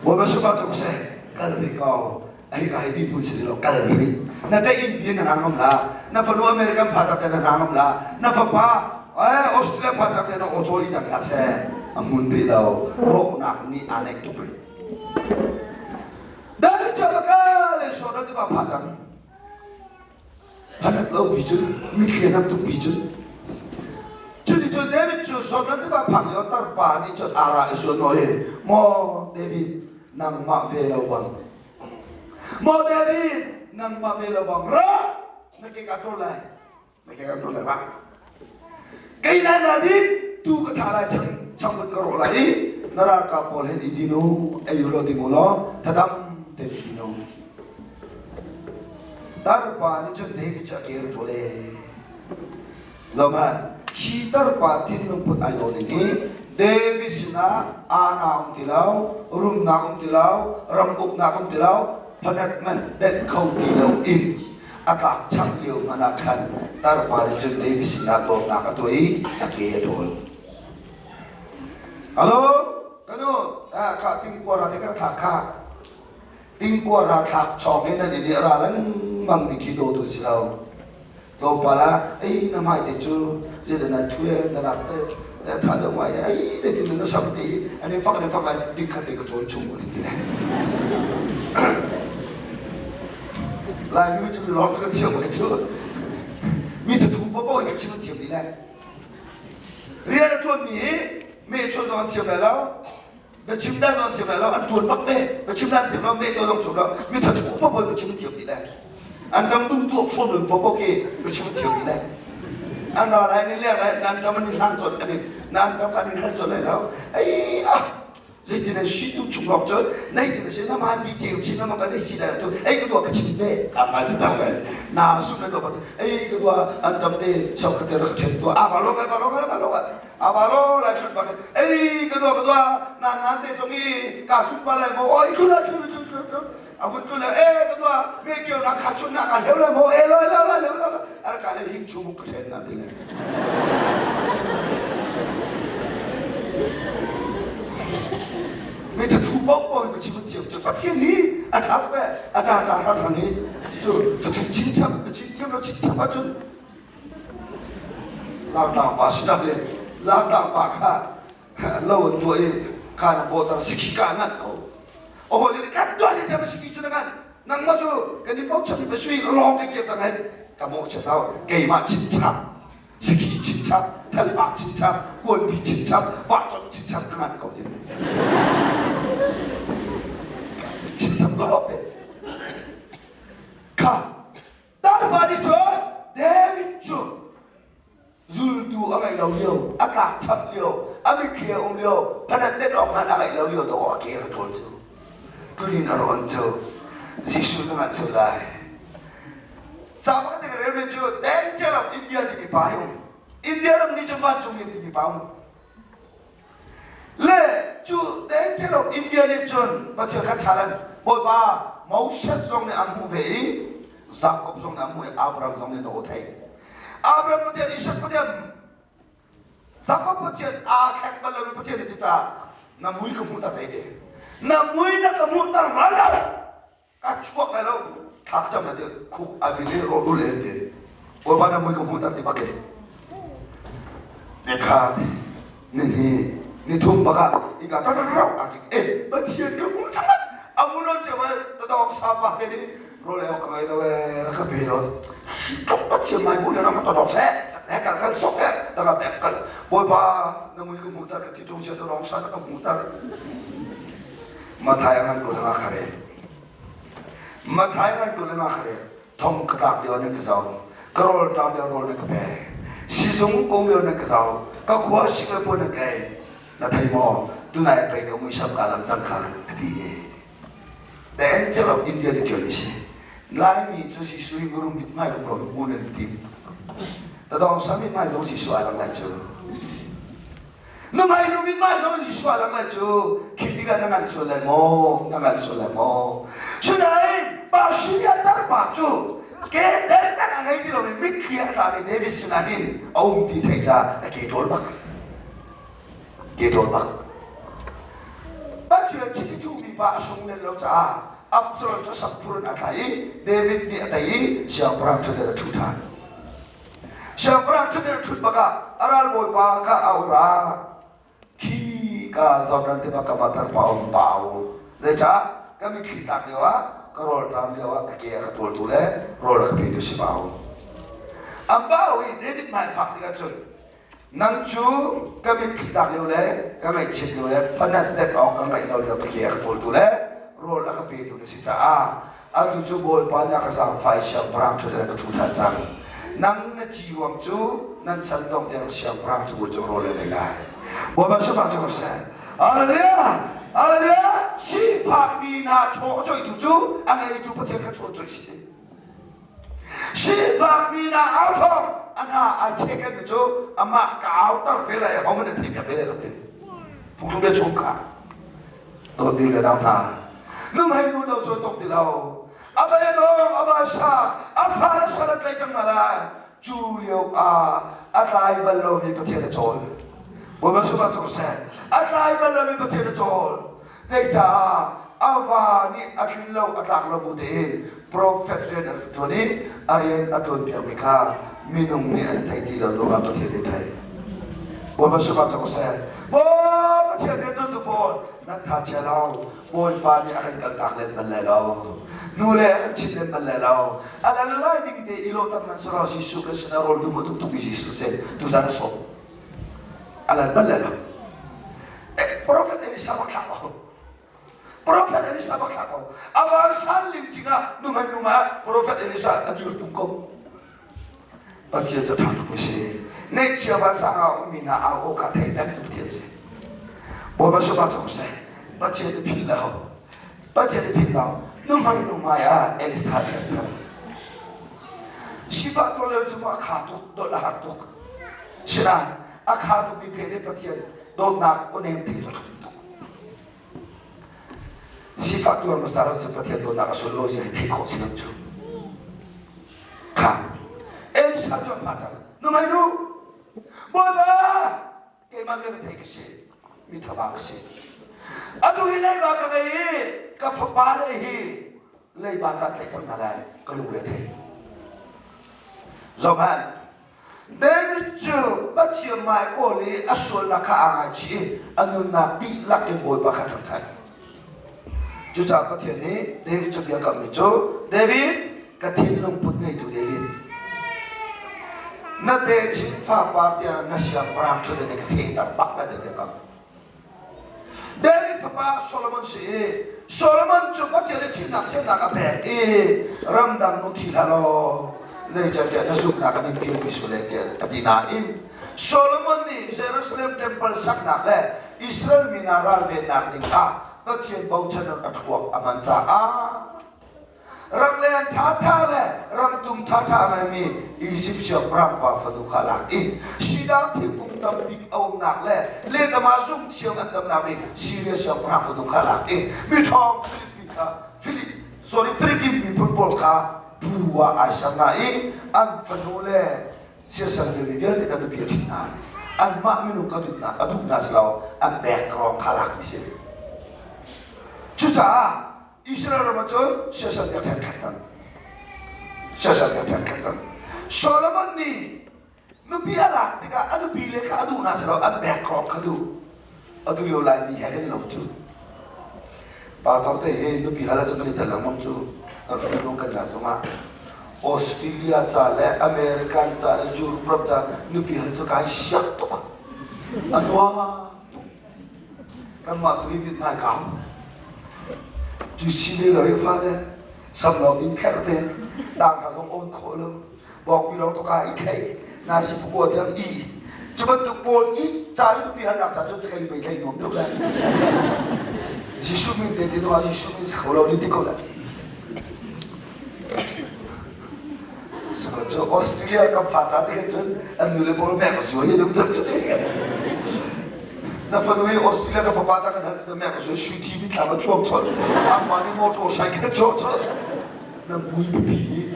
Bawipa sungah cung seh kal rih ko ai ka hi dinhmun si lo kal rih na ka inn pi na rang la na fanu American pha cak te na rang la na fapa eh Australia pha cak te na aw i dang hlah seh a hmun rih lo rawhnak nih aa neih tuk rih David cu a ka le so na ti pa pha cang Phanat lo pi cun mitthli a nam tuk pi cun cuticun David cu Jordan tiva phak lio tarpa nih cun ara i zuan naw i maw David nangmah ve lo bang maw David nangmah ve lo bang ra na ke ka ṭol lai na ke ka ṭol lai ra kei na na din tu ka tha lai chang changvut ka rawh lai i na ralkap pawl hen i din u ei u law ding u law thadam te i din u Tarpa nih cun David cu a ke a ṭawl ee. Zohhmanh, hi tarpa thinlungput ai dawh ning hi David sinah aana um ti lo, rumnak um ti lo, ram uknak um ti lo, phanet hmanh denh kho ti lo in a tlak chang lio hmanh ah khan tarpa nih cun David sinah dawtnak a tuah i a ke a ṭawl. Halo, kanu, kha tingkuara te kan thlak kha. Tingkua ralthlak chawng in an i ra lengmang mi khi dawtu si lo. Tlawmpal ah ei na hmai te cu zeidah nai thu e na lak te tha deuh ngai ei zeitin na sam ti an in fak an in fak lai ding khat te ka cawi chung an ti le. Laimi cu mi lawr kan thiam ai cu. Mi thathu paoh in ka chim an thiam dih le. Rian a ṭuan mi hi me chuan zong an thiam lai lo. Biachim dan zong thiam lai lo an ṭuan bak ve biachim dan thiam lo meh to zong thiam lo mi thathu paoh biachim thiam dih lai an ram dum tuah phone un paoh khi biachim thiam dih lai an ra lai ni leng lai nan ram an in hlang chot an in nan ram kan in hal chot lai lo ei ah zeitin an si tu chung lawng cu nei tin a si na man bi ceu chin na ka zei si lai tu ei ka dua ka chim ve a ma ti tam ve na su na to ba ei ka dua an ram te sau kha te rak then tu a ba lo ba lo ba lo Amalo lai chun bak ei ka dua ka dua nan nan te zong i ka chun pa lai mo oi chun chun chun chun chun a vun tu le e ka dua me kio na kha chun na ka leu lai mo e loi leu lai leu lai ara ka le hing chu muk ka then na ti le me ta thu pau pau ka chim thiam chu pathian ni a tha pe a cha cha ran rang i chu ta thu chin chap chin thiam lo chin chap a chun Laktlang pa sinah le laktlang pa kha lo an tuah i kha na bawter sikhi ka ngat ko. A hawi nih kan tuah si tiah sikhi cu na ngan. Nangmah cu kan i bochan i sui lawng ke kir cang hen ka mawhchiat hau keimah chinchap sikhi chinchap thalpak chinchap kuanpi chinchap vahcot chinchap ka ngat ko ti. Chinchap lawng te. Kha Tarpa nih cun David cu zultu a ngeih lo lio, a tlak chap lio, a mitthli a um lio, phanat net awk hmanh a ngeih lo lio dawh a ke a ṭawl cu. Tunin a rawn cu Jesuh na ngan sual lai. Ca pakhat ka relmi cu The Angel of India timi pa hi um. India ram nih cun vancung in timi pa um. Le cu The Angel of India nih cun Pathian kha challenge Bawipa Moses zong nih an hmuh ve i Jakob zong nih an hmuh i Abraham zong nih na aw theih. Abraham Pathian, Isaac Pathian, Jakob Pathian aa thleng bal lomi Pathian na ti caah na mui ka hmuhter ve te. Na mui na ka hmuhter bal lo. Ka chuak lai lo. Thla ka cam na ti khuk a bil i rawl ul en ti. Bawipa na mui ka hmuhter ti bakin. Nikhat, nihnih, nithum bakah ika rau a tik eh Pathian ka hmuh ṭhan. A mu non ceu eh tadawng sa pa te nih rawl ei awk ka ngei lo eh rak ka pe lo. Khi tluk Pathian mai bu le ram to dok seh he kal kal sok he tanga pek kal Bawipa na mui ka hmuhter ka ti tung sia dong sa ka hmuhter Mathai ngan ko langa khare Mathai ngan ko langa khare thong ka tlak lio nan ka zau ka rawl ṭam lio rawl na ka pe sizung um lio nan ka zau ka khua sik le puan nan ka ei na thei maw tunai pei ka muisam ka lam cang kha ka ti The Angel of India ni ṭialmi si Laimi cu Jesuh hi mirum mithmai rumro in hmu nan tim tadawng sam mithmai zong Jesuh ai lang lai cu Numai nu mithmai zong Jesuh ai lang lai cu khi tikah na ngan sual lai maw na ngan sual lai maw Sinain pa Siria tarpa cu ke dernak a ngei ti lomi mitthli a tlami David sinah hin a um ti theih caah a ke ṭawl bak ke ṭawl bak Pathian chiti thuhmi pa a sung len lo caah Absalom cu sakphur in a thlai i David nih a tei i siangpahrang ṭhutdan a ṭhu ṭhan. Siangpahrang ṭhutdan a ṭhut bakah a ralbawipa kha a ura khi ka Jordan tiva kam ah tarpa um pa u. Zeicah ka mitthli tlak lio ah ka rawl ṭam lio ah ka ke a ka ṭawltu le rawl a ka petu si pau. An pau i David hmai phak tikah cun Nang cu ka mitthli tlak lio le ka ngaihchiat lio le panat det awk ka ngaih lo lio ka ke a ka ṭawltu le rawl a ka petu na si caah atu cu Bawipa nih a ka zaangfah i siangpahrang ṭhutdan ka ṭhu ṭhan cang. Nang na ci ruang cu nan chan dongh tiang siangpahrang cu bawi cung rawl nan ei lai. Bawipa sifak cu seh. Hallelujah! Hallelujah! Sifakmi hna chaw a coihtu cu a ngeitu Pathian kha chaw coih si. Sifakmi na au thawng a hna ai chekan mi cu amah ka auter ve lai ho man thei ve lai lo ti. Phungthluk bia chung kha dawtmi le nau hna num hei nu do cu tok ti lo a bai dong a bai sa a fa le sal an tlai cang hna lai cu lio ah a tlai bal lomi Pathian a cawl Bawipa sungah cawk seh a tlai bal lomi Pathian a cawl Zeicah a va nih a tlin lo a tlak lo bu tein profet rian a ṭuan i a rian a ṭuan piakmi kha minung nih an thei ti lo zongah Pathian nih thei. Bawipa sungah cawk seh. Maw Pathian rianṭuantu pawl nan tha chia lo. Bawipa nih a kan kaltak len bal lai lo. Nu le a kan chim len bal lai lo. A lal lai ding te i lawhter hmanh selaw Jesuh kan sinah rawl dum a tuk tukmi Jesuh sin tuzan a sawm. A lan bal lai lo. Prophet Elisa bak thlak ko. Prophet Elisa bak thlak ko. A van san ling cingah numai numa Prophet Elisa a dir tung ko. Pathian cu ṭha tuk si. Ngaihchia vansang ah ummi hna au aw kha thei peng tu Pathian si. Bawipa sungah tlung seh. Pathian i philh lo. Pathian i philh lo. Nuhmai numai ah Elisa biak thar. Sifah tuar lio cu a kha tuk, dawt a har tuk. Sinain a kha tukmi phe nih Pathian dawtnak aw nem thei cu a tuk. Sifah tuar hmasa lo cu Pathian dawtnak a sunlawi zia hi theih khawh si lo cu. Kha Elisa cu a hma cang. Numai nu, Bawipa, keimah mi rethei ka si, mi thaba ka si. Atu hi leiba ka ngei i ka fapa le hi leiba ca tlaih cang hna lai, ka lungre thei. Zohhmanh, David cu Pathian hmai kawl i a sualnak kha aa ngaichih i a nunnak dihlak in Bawipa kha thangṭhat. Cucaah Pathian nih David cu bia kammi cu, David, ka thinlung put ngeitu David, na techin fapar tiang na siangpahrang ṭhutdan in ka fehter bak lai tiah biakam. David fapa Solomon si i Solomon cu Pathian nih thimnak thiamnak a pek i ramdang nu thi hlah law zeicahtiah na zumhnak an in pirpi sual lai tiah a ti nain Solomon nih Jerusalem temple saknak le Israel mi hna ralvennak ding ah Pathian bochan in a thluak a hman caah Rangleng ṭhaṭha le rangtum ṭhaṭha a ngeimi Izipt siangpahrang pa fanu kha a lak i sidar thingkung tambik a umnak le letama zungthiam an damnak bik Siria siangpahrang fanu kha a lak i miṭhawng Filipi kha Filip sorry Filipin miphun pawl kha bu ah ai ser hna i an fanu le siasal mi vialte kha nupi a ṭhit hna. Anmah minung kha dutnak a duh hna si lo an background kha lak mi si. Cucaah Israel ram ah cun siasal biakṭheng khat cang. Siasal biakṭheng khat cang. Solomon nih nupi a lak tikah a nupi le kha a duh hna si lo an background kha duh. Atu lio Laimi he kan i lo cu. Pastor te hi nupi hal ahcun kan i tel lengmang cu. Kan hruinu kan hna zongah. Australia ca le American ca le Europe ram ca nupi hal cu kai siak tuk. A nuam tuk. Kanmah tu hi mithmai kau. Cu si ve lo i fale sam lawng in kherh te, tang hna zong awn khawh lo. Bawkpi lawng to ka i thlei. Na si pukua tiang i. Cu bantuk pawl i ca i nupi halnak ca cun cakei mei thlei nuam deuh lai. Jesuh min te ti zongah Jesuh min si kho lo ni ti ko lai. Cu Australia kan fa ca te hin cun an nu le pawl mek zuai in um cang cu. Na fanu hi Australia ka fapa ca kan hal cu mek zuai sui thi mi thlam a chuak chon. Amah nih motorcycle a chuak chon. Na mui pipi.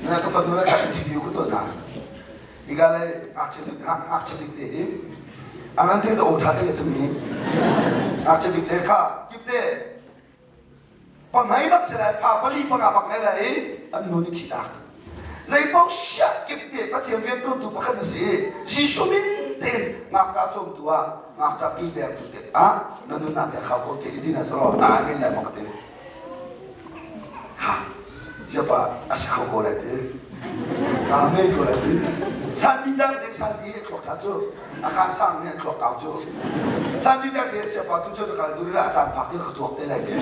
Na ka fanu le ka interview ka tuah hna. Hika le ngakchia bik ngakchia bik te hi a ngan te aw ṭha te le cumi ngakchia bik te kha kip te pahmei bak si lai fa pali panga bak ngei lai i an nu nih thihnak zeipaoh siah kip te Pathian rianṭuantu pakhat na si i Jesuh min tein ngakṭah cawmtu ah ngakṭah kilvengtu te ah na nunnak pek hau ko te i din a saro na amen lai maw ka ti Kha ziapa a si kho ko lai ti. Ka ngei ko lai ti. Santi dak te santi a thluak tha cu a khan sang nih a thluak kau cu. Santi dak te siapa tu cu kal dur la a caan phak ti ka tuak te lai ti.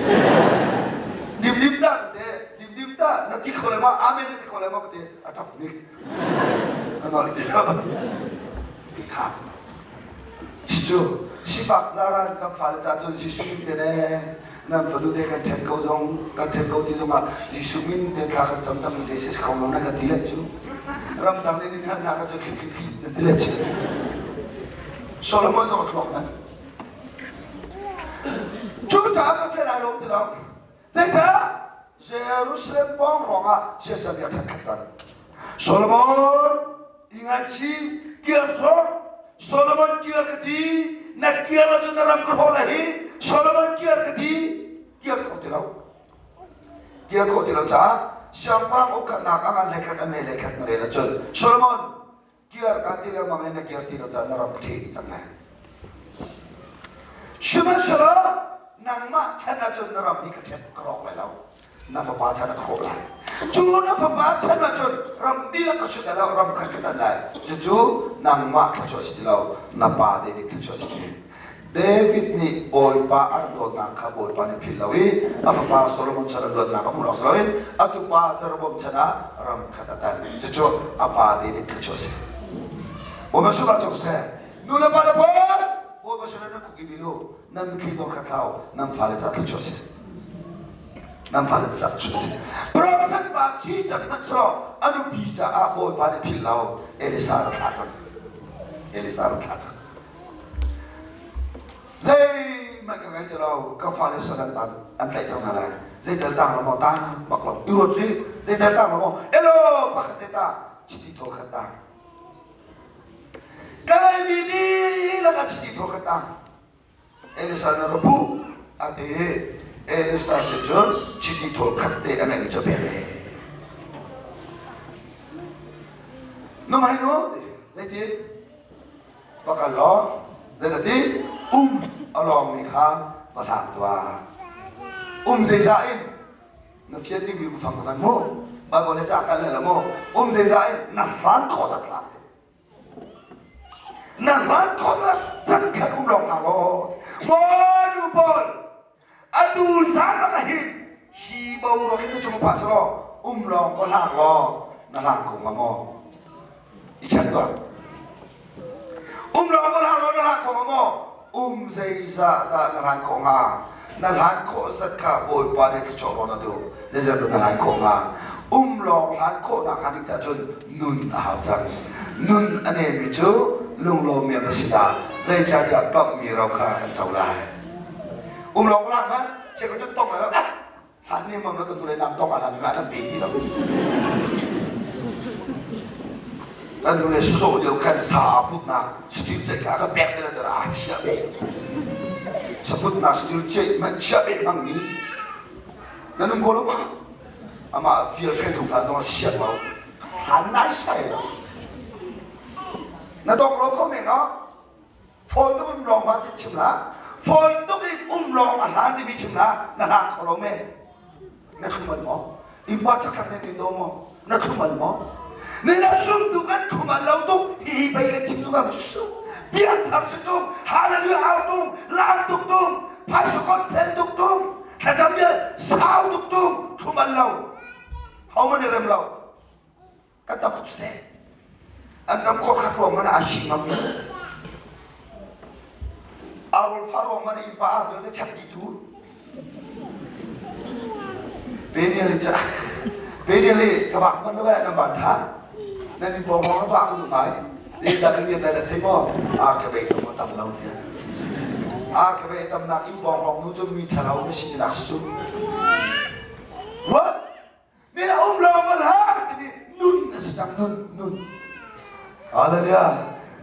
Dim dim dak te dim dim da na ti kho lai ma amen na ti kho lai ma ka ti a tap nik. Ka nawl ti lo. Kha si cu sifak zaran kan fale ca cun Jesuh min te ne nan fanu te kan ṭhen ko zong kan ṭhen ko ti zongah Jesuh min te thla kan cam cangmi te si kho lo na kan ti lai cu ramdang nih nin hal hna ka cu thlip thlip thlip na ti lai cu Solomon zong a thluak man cu caah Pathian ai lawm ti lo zeicah Jerusalem pawng hrawng ah siasal bia ṭhat khat cang Solomon i ngaihchih kir sawh Solomon kir ka ti na kir lo cu na ram ka hrawh lai hi Solomon kir ka ti kir kho ti lo kir kho ti lo caah siangpahrang ukhatnak a ngan hlei khat a me hlei khat na rel ahcun Solomon kir kan ti lengmang i na kir ti lo caah na ram ka ṭhe dih cang lai sihmanhsehlaw nangmah chan ahcun na ram hi ka ṭhen ka rawk lai lo na fapa chan ah ka hrawh lai cu na fapa chan ahcun ram dihlak ka chut lai lo ram khat ka tan lai cucu nangmah thluachuah si ti lo na pa David thluachuah si ti David nih Bawipa a rak dawtnak kha Bawipa nih philh lo i a fapa Solomon chan a luatnak a hmuh lawng si loin a tupa Jeroboam chan ah ram khat a tan cucu a pa David thluachuah si Bawipa sungah cawk seh nu le pa le pa Bawipa sinah nan khuk i bil u nan mitthli dor kha thlau nan fale ca thluachuah si nan fale ca thluachuah si Prophet pa thi cang hmanh selaw a nupi caah Bawipa nih philh lo Elisa ra thlah cang Elisa ra thlah cang zeihmanh ka ngei ti lo ka fale sal an tan an tlaih cang hna lai zeitel tang lo maw tang bak lo tu ruat rih zeitel tang lo maw elo pakhat te ta chiti thawl khat tang Ka ngeimi dihlak a chiti thawl kha tang. Elisa na ra pu a ti i Elisa sin cun chiti thawl khat te a ngeihmi cu a pek ve. Numai nu ti zeitin va kal law zei na ti um a lawngmi kha va hlang tuah. Um zeizah in na fian dingmi biafang ka hman mu Bible le ca kal le la mu um zeizah in na hran khawh zat hlan te na hran khawh zat zat khan um lawng hna law maw nu pawl atu zan bak hin hi boruak hin na cung phah selaw um lawng ko hlang law na hlang kho hnga maw i chan tuah Um lawng na hlang law na hlan khawh hnga maw? Um zeizah dah na hlan khawh hnga? Na hlan khawh zat kha Bawipa nih thluachuah rawn a duh. Zeizat dah na hlan khawh hnga? Um lawng hlan khawhnak hnga ding caah cun nun a hau cang. Nun a neimi cu lunglawmmi an va si dah. Zeicahtiah kamhmi ro kha an co lai. Um lawng ka hlang hmanh, cheukhat cu tong lai lo. Hlan nih mam kan hnulei nam tong ah mah kan pe ti lo. Kan hnulei suzawh lio khan sa putnak satil ceih kha kan pek ti lo aa chia be. Saputnak satil ceih man chia be hmang mi nan um ko lo ma? Amah fir hre thung hlan zong siak lo. Hlan nai sai lo. Na dong lo kho men no? Fawi tuk in lawng ma ti chim hlah. Fawi tuk in um lawng a hlan timi chim hlah. Na hlang kho lo men. Na thlumal maw? Innpa chakthlang nih nin daw maw? Na thlumal maw? Ni na sum tu kan thlumal lo tuk hi pei kan chim tu kam sum piangthar si tung hallelujah au tung lam tuk tung phaisa kon fel tuk tung thlacam bia sau tuk tung thlumal lo ho man i rem lo ka tap te an ram khor khat ruang man a shi ngam mi arol fa ruang man in pa a vialte chak di tu Peniel ca Peniel i ka vak man lo eh nan van tha nan in pawng hong vak lu ngai le ta kan ngiat lai na thei maw ar ka bei tam tam lo tiah ar ka bei tam nak in pawng hong nu cu mi thalo na si nak si cu what Mi na um lo ma hlah timi nun a si cang nun nun. Hallelujah.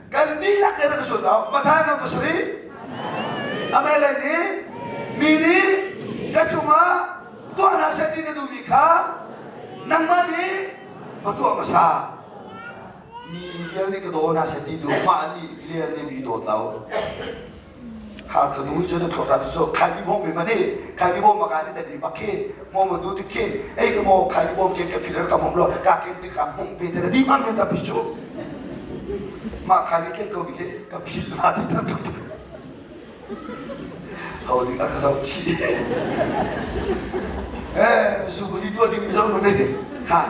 Kan dihlak te rak sul au. Mathai no pasarih. Amen nih mi nih ka cungah tuah hna seh ti na duhmi kha nangmah nih va tuah hmasa. Mi vial nih ka daw hna seh ti duh mah nih vial nih mi dawt lo. Hakha nu cu na thlawt cu khai mi bom mani khai mi bom maka ni tani makhe mo mo du tikhin ei ka mo khai mi bom ken ka philer ka mom lo ka ken ti ka mom ve te di mam ne ta pi chu ma khai mi ken ko mi ke ka phil ma ti tar tu ho ding a ka zau chi eh su bu li tua ding mi zong no ne ha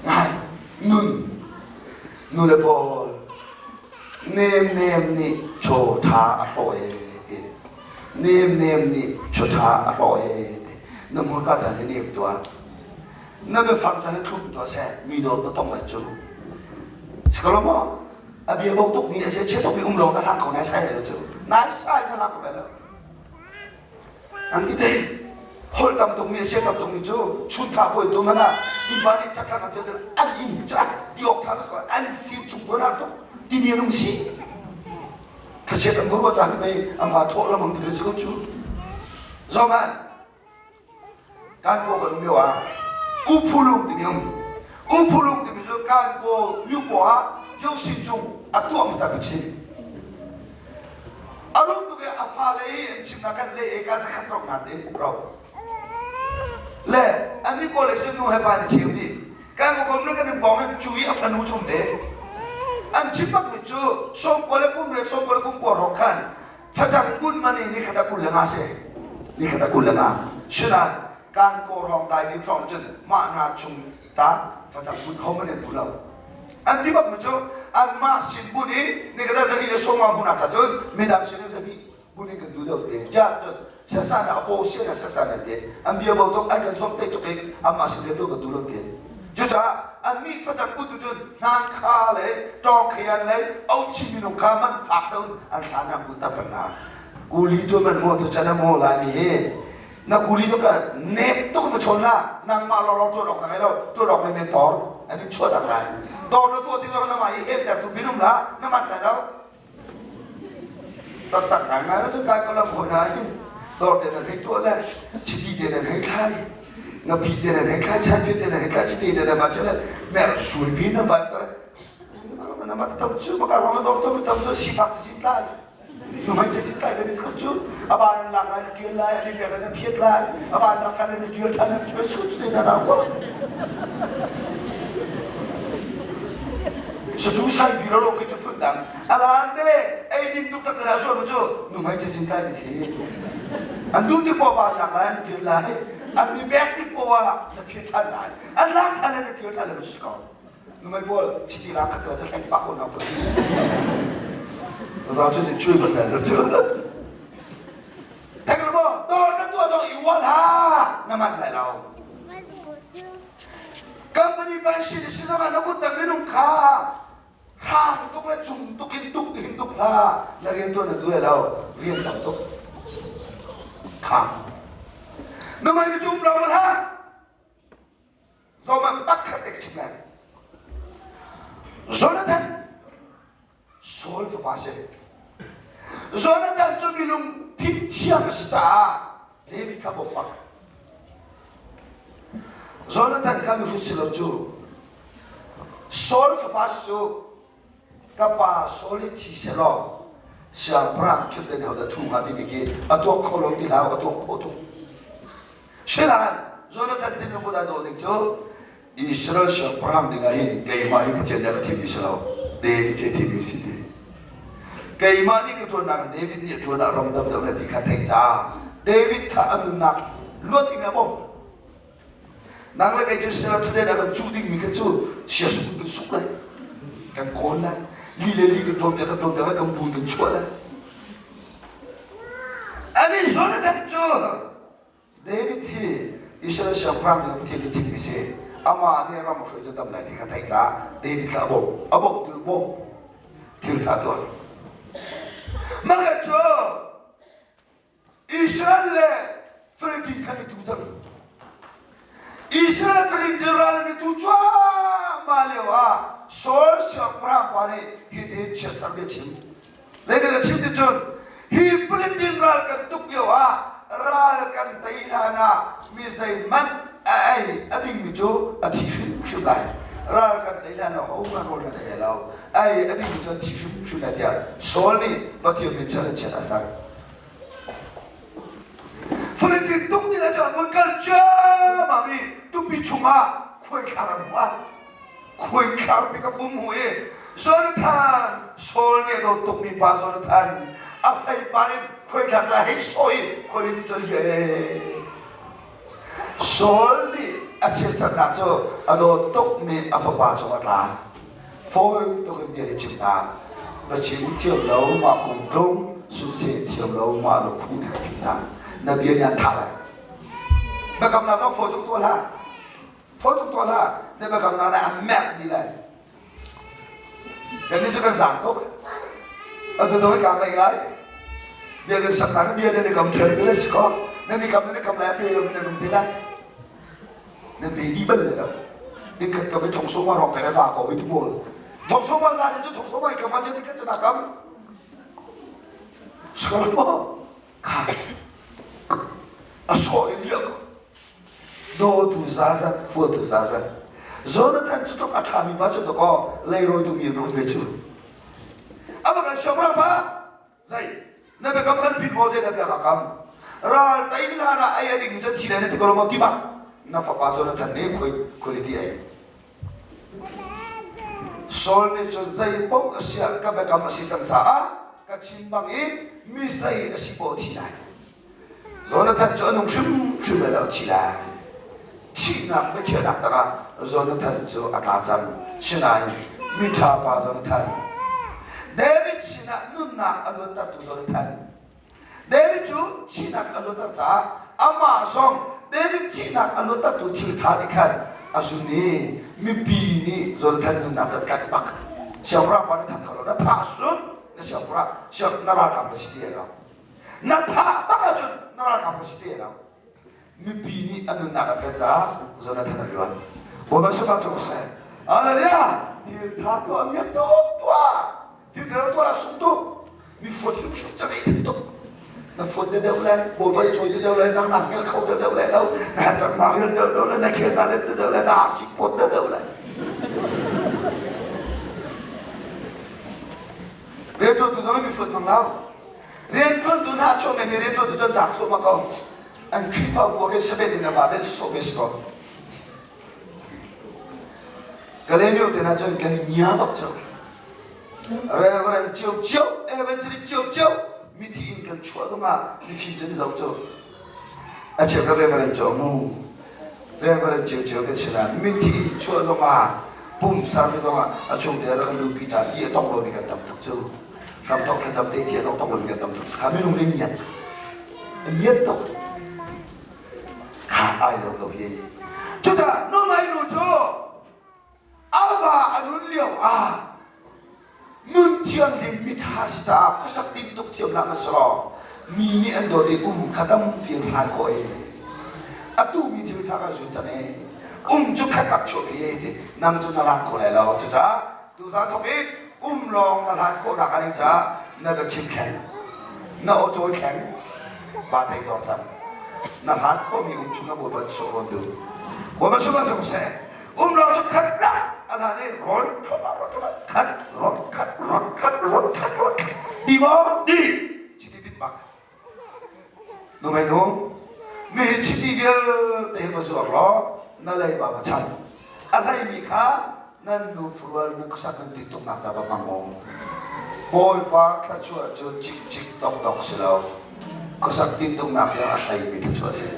ngai nun nu le pawl Nemnem nih chaw ṭha a hlawh ee ti. Nemnem nih chaw ṭha a hlawh ee ti. Na hmurka tal hi nem tuah. Na biafang tal hi thlum tuah seh. Mi dawt na tong lai cu. Si ko lo maw? A bia bo tuk mi a si chia tuk mi um lo na hlang ko nai sai lo cu. Nai sai na hlang ko lai lo. An ti te holh tam tukmi a sia tam tukmi cu chunthla puai tu man ah innpa nih chakthlang an fial an inn cu ti awk tha ko an si chung tuan ar tuk timi an um si thlachiat an vurwa caan mei an va thawh lam an fil si ko cu zoman kan ko kan um lio ah uphulung timi um uphulung timi cu kan ko myu ko ah yosin cung a tuah mi ta bik si A rum tuk i a fale i an chimnak kan le e ka zakhat rok hna te ro. Le an ni kawl cu nu he pa ni cheu dih. Kan ko kom kan in bong in cu i a fanu chung te. An chim bak mi cu sawmkua le kum riat sawmkua le kum kua hrawng khan facang bun mani ni khat a 20 le nga si. Ni khat a 20 le nga. Sinan kan ko rong dai ni trong cun mah na chung ta facang bun ho man in tu lo. An ti bak mi cu anmah sin bun i nikhat zani le sawma hmun ah cun midang sin in zani bun in kan duh deuh te ja cun sasa na apo sia na sasa na te an bia bo tuk an kan zom te tuk i anmah sin le tu kan duh lo te cucaah an mi facang but cun hnan kha le tawng khian le auchi minung kha man fak deuh an hlan an but ta na kuli tu man mo tu chan mo lai mi hi Na kuli cu ka nek tuk na chawn la nangmah lawlaw tuan awk na ngei lo tuan awk men tor an in chuah tak lai tor na tuah ti zong na mah i helter tu pinum la na mat lai lo taktak ngai ngai lo cu kai ko lam hoi na hin dor te nan hei tuah le chiti te nan hei thlai ngapi te nan hei thlai chanphi te nan hei thlai chiti te nan ma chale mer sui pin na vai tar na ma tam chu maka rong dor tam tam chu sifak chi tlai Nuhmei cu sin kai ve cu cu a ban an lak lai na ṭial lai, an i pek lai na phiat lai, a ban lak ṭhan lai na ṭial ṭhan lai, cu sut sin a rau ko. Satu san pi lo ke cu phun dang. A ran ne ei din tuk tak na suan cu nuhmei cu sin kai ni si. An duh tik poah ban lak lai an ṭial lai, an mi pek tik poah na phiat ṭhan lai, an lak ṭhan lai na ṭial ṭhan lai ma si ko. Numai pawl chiti la khat la hleng pak ko na ko. Za chu ni chui ban la chu. Thek lo mo to na tua zong i wal ha na man lai lo. Company ban shi si zong na kut tang minung kha hrang tuk le cung tuk in tuk in tuk la na rian tuan na tu lo rian tam tuk kha numai ni cum lo ma ha Zoman pakhat te ka chim lai. Jonathan Saul fapa si. Jonathan cu minung thiam a si caah David kha bawmh bak. Jonathan kha mihrut si lo cu Saul fapa si cu ka pa Saul hi thi selaw siangpahrang ṭhutden ho dah ṭhu hnga timi khi a tuak kho lo ti hlah a tuak khawh tuk. Sinain Jonathan thinlung put ai dawh ding cu Israel siangpahrang ding ah hin keimah hi Pathian nih a ka thimmi si lo David hi thimmi si ti. Keimah nih ka ṭuannak in David nih a ṭuan ah ram dam deuh le ti kha theih caah David kha a nunnak luat ding a bawmh. Nang le kei cu sial ṭhalen a kan cuh dingmi kha cu sia suk kan suk lai, kan kawl lai, li le li kan ṭawm kan ṭawm lai, kan bun kan chuah lai. Ani Jonathan cu David hi Israel siangpahrang ding Pathian nih thimmi si. Amah nih ram a hruai cu dam lai ti kha theih caah David kha a bawmh. A bawmh tu bawmh. Thil ṭha tuah. Mah cu Israel le Philippines kha i tu cang. Israel le Philippines ral an i tu cuahmah lio ah Saul siangpahrang pa nih hitin chiatser bia chim. Zeitin a chim ti cun hi Philippines ral kan tuk lio ah ral kan tei hlan ah mi zeihmanh a ei a dingmi cu a thi hrimhrim lai. Ral kan tei hlan lo hohmanh rawl an ei lo. Ei a dingmi cu an thi hrimhrim lai tiah Saul nih Pathian min chiat in chiat a ser. Philippines tuk nih a mun kal ciammam i tupi chungah khuaithlar an hmuh. Khuaithlar pi ka pum hu i Jonathan Saul nih a dawt tukmi pa Jonathan a feipar in khuaithlar cu a hei sawh i khuai ni cu ye Saul nih a chiatsernak cu a dawt tukmi a fapa cung a tla. Fawi tuk in bia i chim hna. Na chim thiam lo mah kum tlung, sumseh thiam lo mah na khu ti ka philh hna. Na bia nih an thah lai. Biakamnak zong fawi tuk tuah hlah. Fawi tuk tuah hlah. Na biakamnak nih an merh dih lai. Kannih cu kan zaang tuk. Atu zong hi kaa ngaih ngai. Bia kan saknak bia nan i kam ṭhial ti lai si kaw. Nan i kam nan i kam lai a pe lomi nan um ti lai. Nan pe dih bal lai lo. Dingkhat kam i thong sawma rawk pek a za ko i ti mawl. Thong sawma za ni cu thong sawma i kam ah dingkhat cu na kam. Skol maw? Kha. A sawh i liak. Dawtu zazat, huatu zazat. Jonathan cu tluk a ṭhami pa cu dakaw leirawi duhmi an um ve cu. Ava kan siangpahrang pa Zei na biakam kan phit maw zei na bia ka kam ral tei hlan ah ei a ding cun thi lai na ti ko lo maw ti bak na fapa Jonathan nih khoi quality ei Saul nih cun zei paoh a si ah ka biakam a si cang caah ka chim bang in mi zei a si paoh a thi lai Jonathan cu a nung hrimhrim lai lo a thi lai. Thihnak biakhiahnak tangah Jonathan cu a tla cang. Sinain miṭha pa Jonathan, David sinah nunnak a luattertu Jonathan, David cu thihnak a luatter caah amah zong David thihnak a luattertu thil ṭha nih khan a zun i mipi nih Jonathan nunnak cu an tlanh bak. Siangpahrang pa na that kho lo, na thah sun na siangpahrang na ralkap na si ti lo. Na thah bak ahcun na ralkap na si te lo. Mipi nih a nunnak an kan caah Jonathan a luan. Bawipa sifak cu seh. Hallelujah! Thil ṭha tuah mi a tuk tuah. Thil ṭha tuah sung tuk. Mi fuat hrimhrim cang i tuk. Na fuat deuh deuh lai, Bawipa i cawi deuh deuh lai, nang naa hngal kho deuh deuh lai lo, na cang naa rial deuh deuh lai, na khel naa let deuh deuh lai, na sik pawt deuh deuh lai. Rianṭuantu zong mi fuat hmang lo. Rianṭuantu hna a chuak ngeimi rianṭuantu cu an caak thluahmah ko. An Khrihfabu ah khin sabet in a va bel sawh ve si ko. Kalaymyo te hna cun kan i ngia bak cu. Reverend cio cio, evangelist cio cio, mithi in kan chuah zongah mifim cu an i zoh cu. A cheu kan Reverend cu a mu. Reverend cio cio kan sinah mithi in chuah zongah pumsa mi zongah a chung te rak kan luhpi hna ti a tong lomi kan tam tuk cu. Ramthok thlacam te thi a tong tong lomi kan tam tuk cu. Kha minung nih ngiat. Ngiat tuk. Kha ai lo lo hi. Cucaah nu mai nu cu A va a nun lio ah nun thianghlim miṭha si caah khuasak tintuk thiam hlah hmanh mi nih an dawt i um kha tampi an hlan khawh i atu mi thil ṭha kan zun cang i um cu khat rak chuahpi ti nang cu na lang kho lai lo cucaah tuzaan thawk in um lawng na hlan khawh nak a caah na biachim thleng na aw cawi thleng pa tei dor cang na hlan khawhmi um chung na bawipa sawh rawn duh bawipa sungah cung seh um lo cu khat lah a hlan i rawn thluahmah rawn thluahmah khat rawn khat rawn khat rawn khat rawn khat di maw di chiti bit bak nu mei nu. Mi hi chiti vialte hi va zuar law na leiba va chan. A hleimi kha nan nu furual nan khuasak nan tintuknak ca va hmang u. Bawipa thluachuah cu cikcik dongdong si lo. Khuasak tintuknak tiang a hleimi thluachuah a si.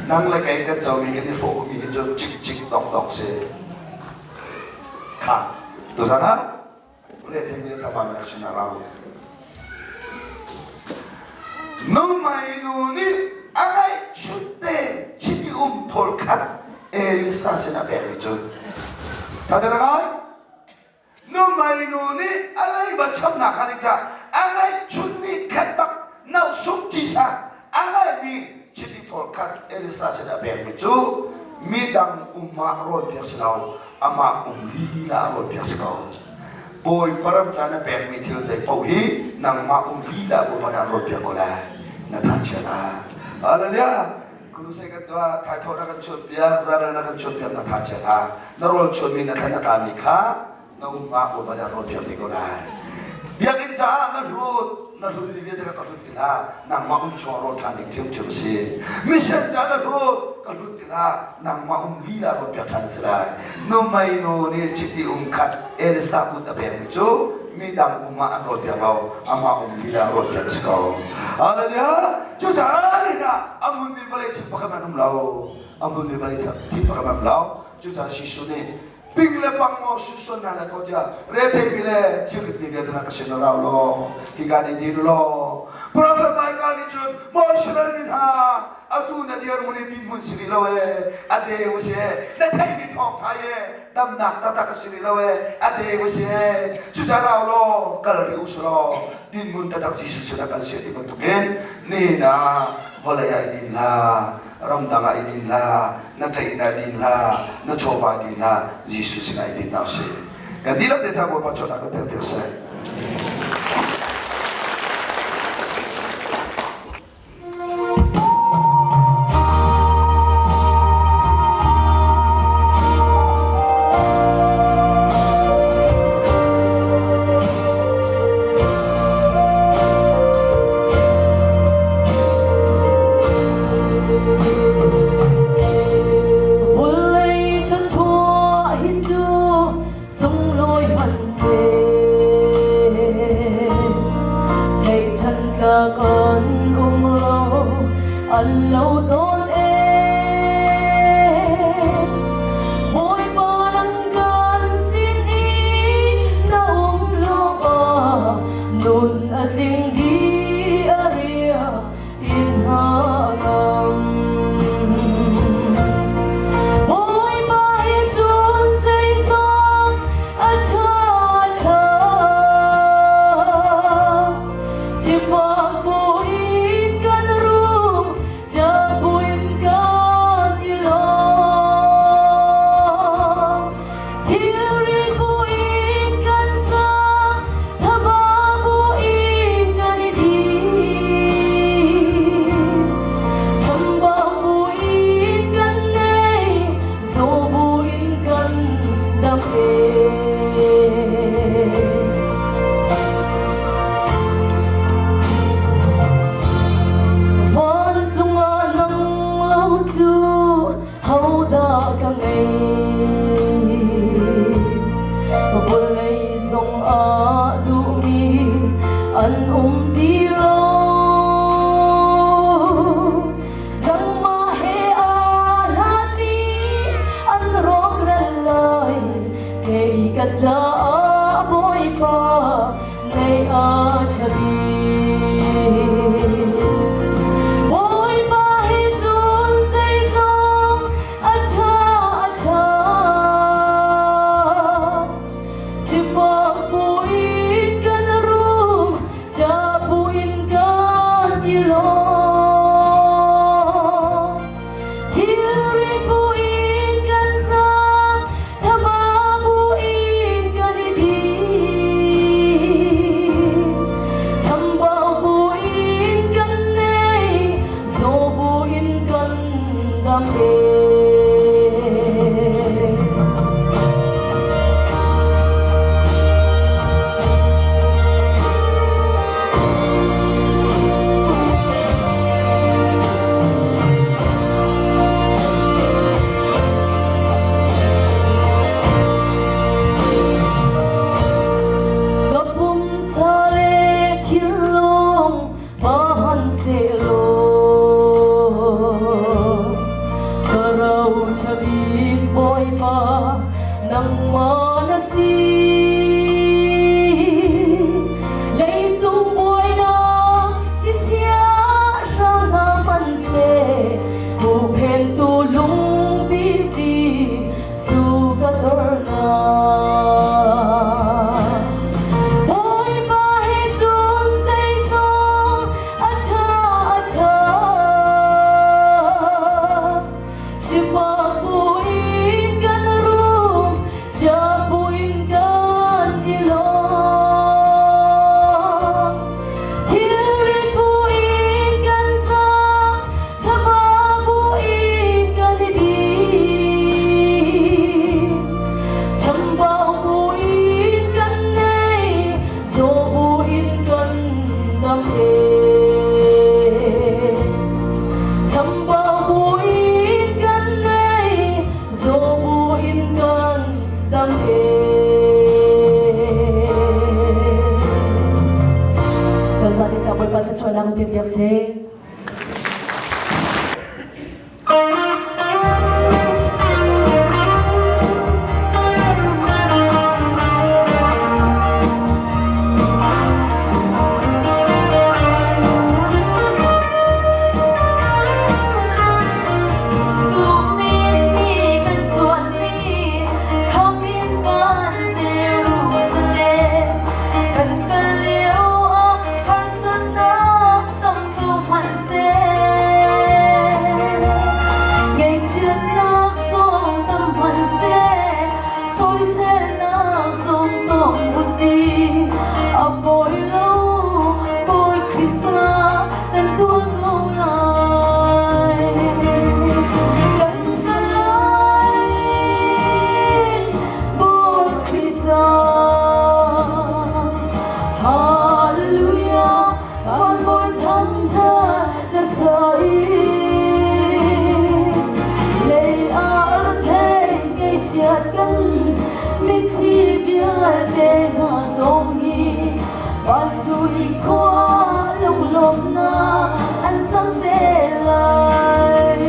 Nang le kei kan comi kan i hrawhmi hi cu cikcik dongdong si. Kha tuzan ah Numai nu nih a ngeihchunte chiti um thawl khat Elisa sin a pekmi cu Tadargai Numai nu nih a leiba chamnak han i a ngeihchunmi khat bak nausung cisa a ngeihmi chiti thawl khat Elisa sin a pekmi cu midang um ah rawn piak si lo amah um lila a rawn piak si ko. Bawipa ram ca na pekmi thil zei paoh hi nangmah um lila Bawipa nih an rawn piak ko lai. Na thangchia la. Hallelujah. Crusade kan tuah, thaithawh na kan chuanpiak, zanriah na kan chuanpiak, na thachia la. Na rawl chuanmi na thlan a tlami kha na umnak Bawipa nih an rawn piak te ko lai. Biakinn caah na hlut, na hlutmi vialte kha ka hlut ti hlah, nangmah um chung rawn ṭhan ding ṭhiamṭhiam a si. Mission caah na hlut, ka hlut ti hlah, nangmah um lila rawn piak ṭhan a si lai. Numei nu nih chiti um khat Elisa kut a pekmi cu midang um ah an rawn piak lo, amah um lila rawn piak a si ko. Hallelujah! Cucaah nihin ah a hmunmi vawlei thil pakhat hmanh um lo. A hmunmi vawlei thil pakhat hmanh um lo. Cucaah Jesuh nih Ping le pang maw sunsun na le ko tiah retheimi le thilritmi vialte na ka sin a rau law hika nih din u law Prophet Micah nih cun maw Israel mi hna atu na dirhmun i dinhmun si rih lo ee a deu si ee na theihmi thawngtha ye damnak taktak a si rih lo ee a deu si ee cucaah rau law kal rih u si law dinhmun taktak Jesuh sinah kan si ti bantukin nihin ah vawlei ah i din hlah ramdang ah i din hlah na ṭeih ah i din hlah na chawva i din hlah Jesuh sinah i din hna usih kan dihlak te cang Bawipa cuanah kan tel piak seh. Vawlei thluachuah hi cu sunglawi hmanhseh tlaihchan tlak an um lo an lo tawn ee Bawipa nang kan sin i na um lawngah nun a tling dih a riak in hna ngam. Bawipa he cun zeizong a ṭha ṭha. Sifak buin kan rum, ṭah buin kan i lawm. Thilri buin kan sang, thaba buin kan i din. Chambau buin kan nei, zaw buin kan dam e. Vancung ah nang lo cu hodah ka ngei vawlei zong ah duhmi an um ti lo nangmah he aa hlatmi an rawkral lai kei ka caah Bawipa nei a ṭha bik. Bawipa hi cun zeizong a ṭha a ṭha. Sifak buin kan rum, ṭah buin kan i lawm. Thilri buin kan zaang, thaba buin kan i din. Chambau buin kan nei, zaw buin kan dam e. thluachuahnak in pek piak seh. Kan kal lio ah harsatnak tam tu hmanhseh Ngaihchiatnak zong tam hmanhseh Soiselnak zong tong usih A pawi lo Bawi Khrih ca kan tuar ko lai Kan kal lai Bawi Khrih ca Hallelujah Van bawi thangṭhat na sa i lei ah ra thei ngaihchiat kan mitthli vialte hna zong hi van sui khua lunglawmhnak an cang te lai.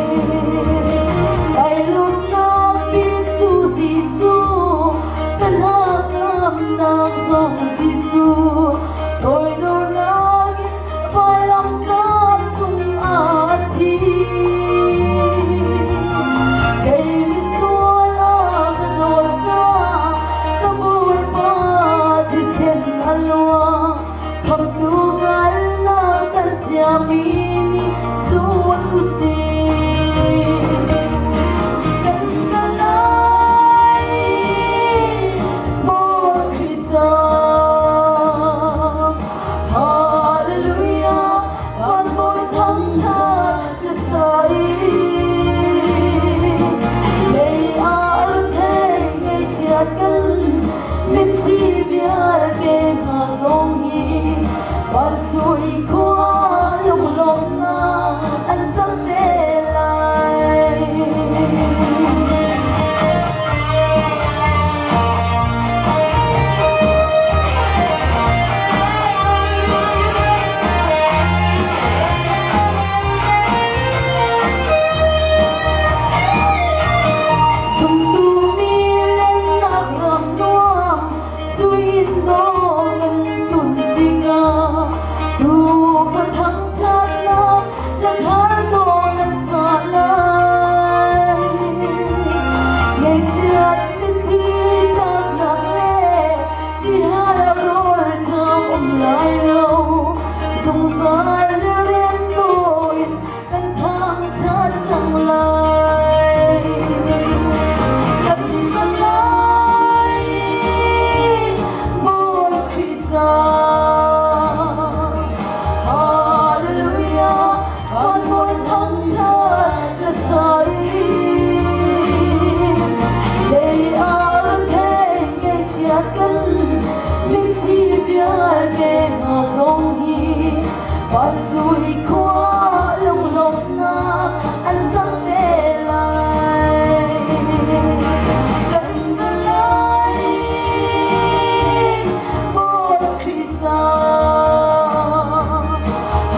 Kai lawmhnak bik cu Jesuh, kan hnangamnak zong Jesuh, toidornak in vailamtah cungah a thi. Kei misual ah ka dawt caah ka Bawipa thisen a luang. Khamhtu kalnak kan ciami nih zul usih. Kan kal lai Bawi Khrih ca. Hallelujah, van bawi thangṭhat na sa i lei ah run thei ngaihchiat kan mitthli vialte hna zong hi van sui khua lunglawmhnak an cang te lai. Zumtu mi lennak ram nuam suin dawh kan tlun tikah tufa thangṭhatnak hla thar dawh kan sa lai. Ngaihchiat mitthli tlaknak le tihal rawl ṭam um lai lo zungzal rian in kan thangṭhat cang lai. Kan kal lai Bawi Khrih ca. Hallelujah, van bawi thangṭhat na sa i lei ah ra thei ngaihchiat kan mitthli vialte hna zong hi van sui khua lunglawmhnak an cang te lai. Kan kal lai Bawi Khrih ca.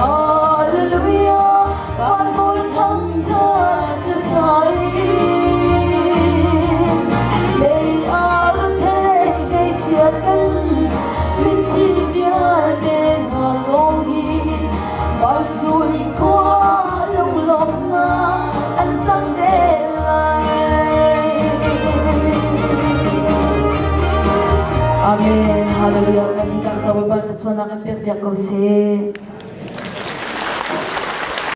Hallelujah, van bawi thangṭhat na sa i lei ah ra thei ngaihchiat kan mitthli vialte hna zong hi van sui khua lunglawmhnak an cang te lai. Amen. Hallelujah. Kan ni tak sa Bawipa na chuanak in pek piak ko seh.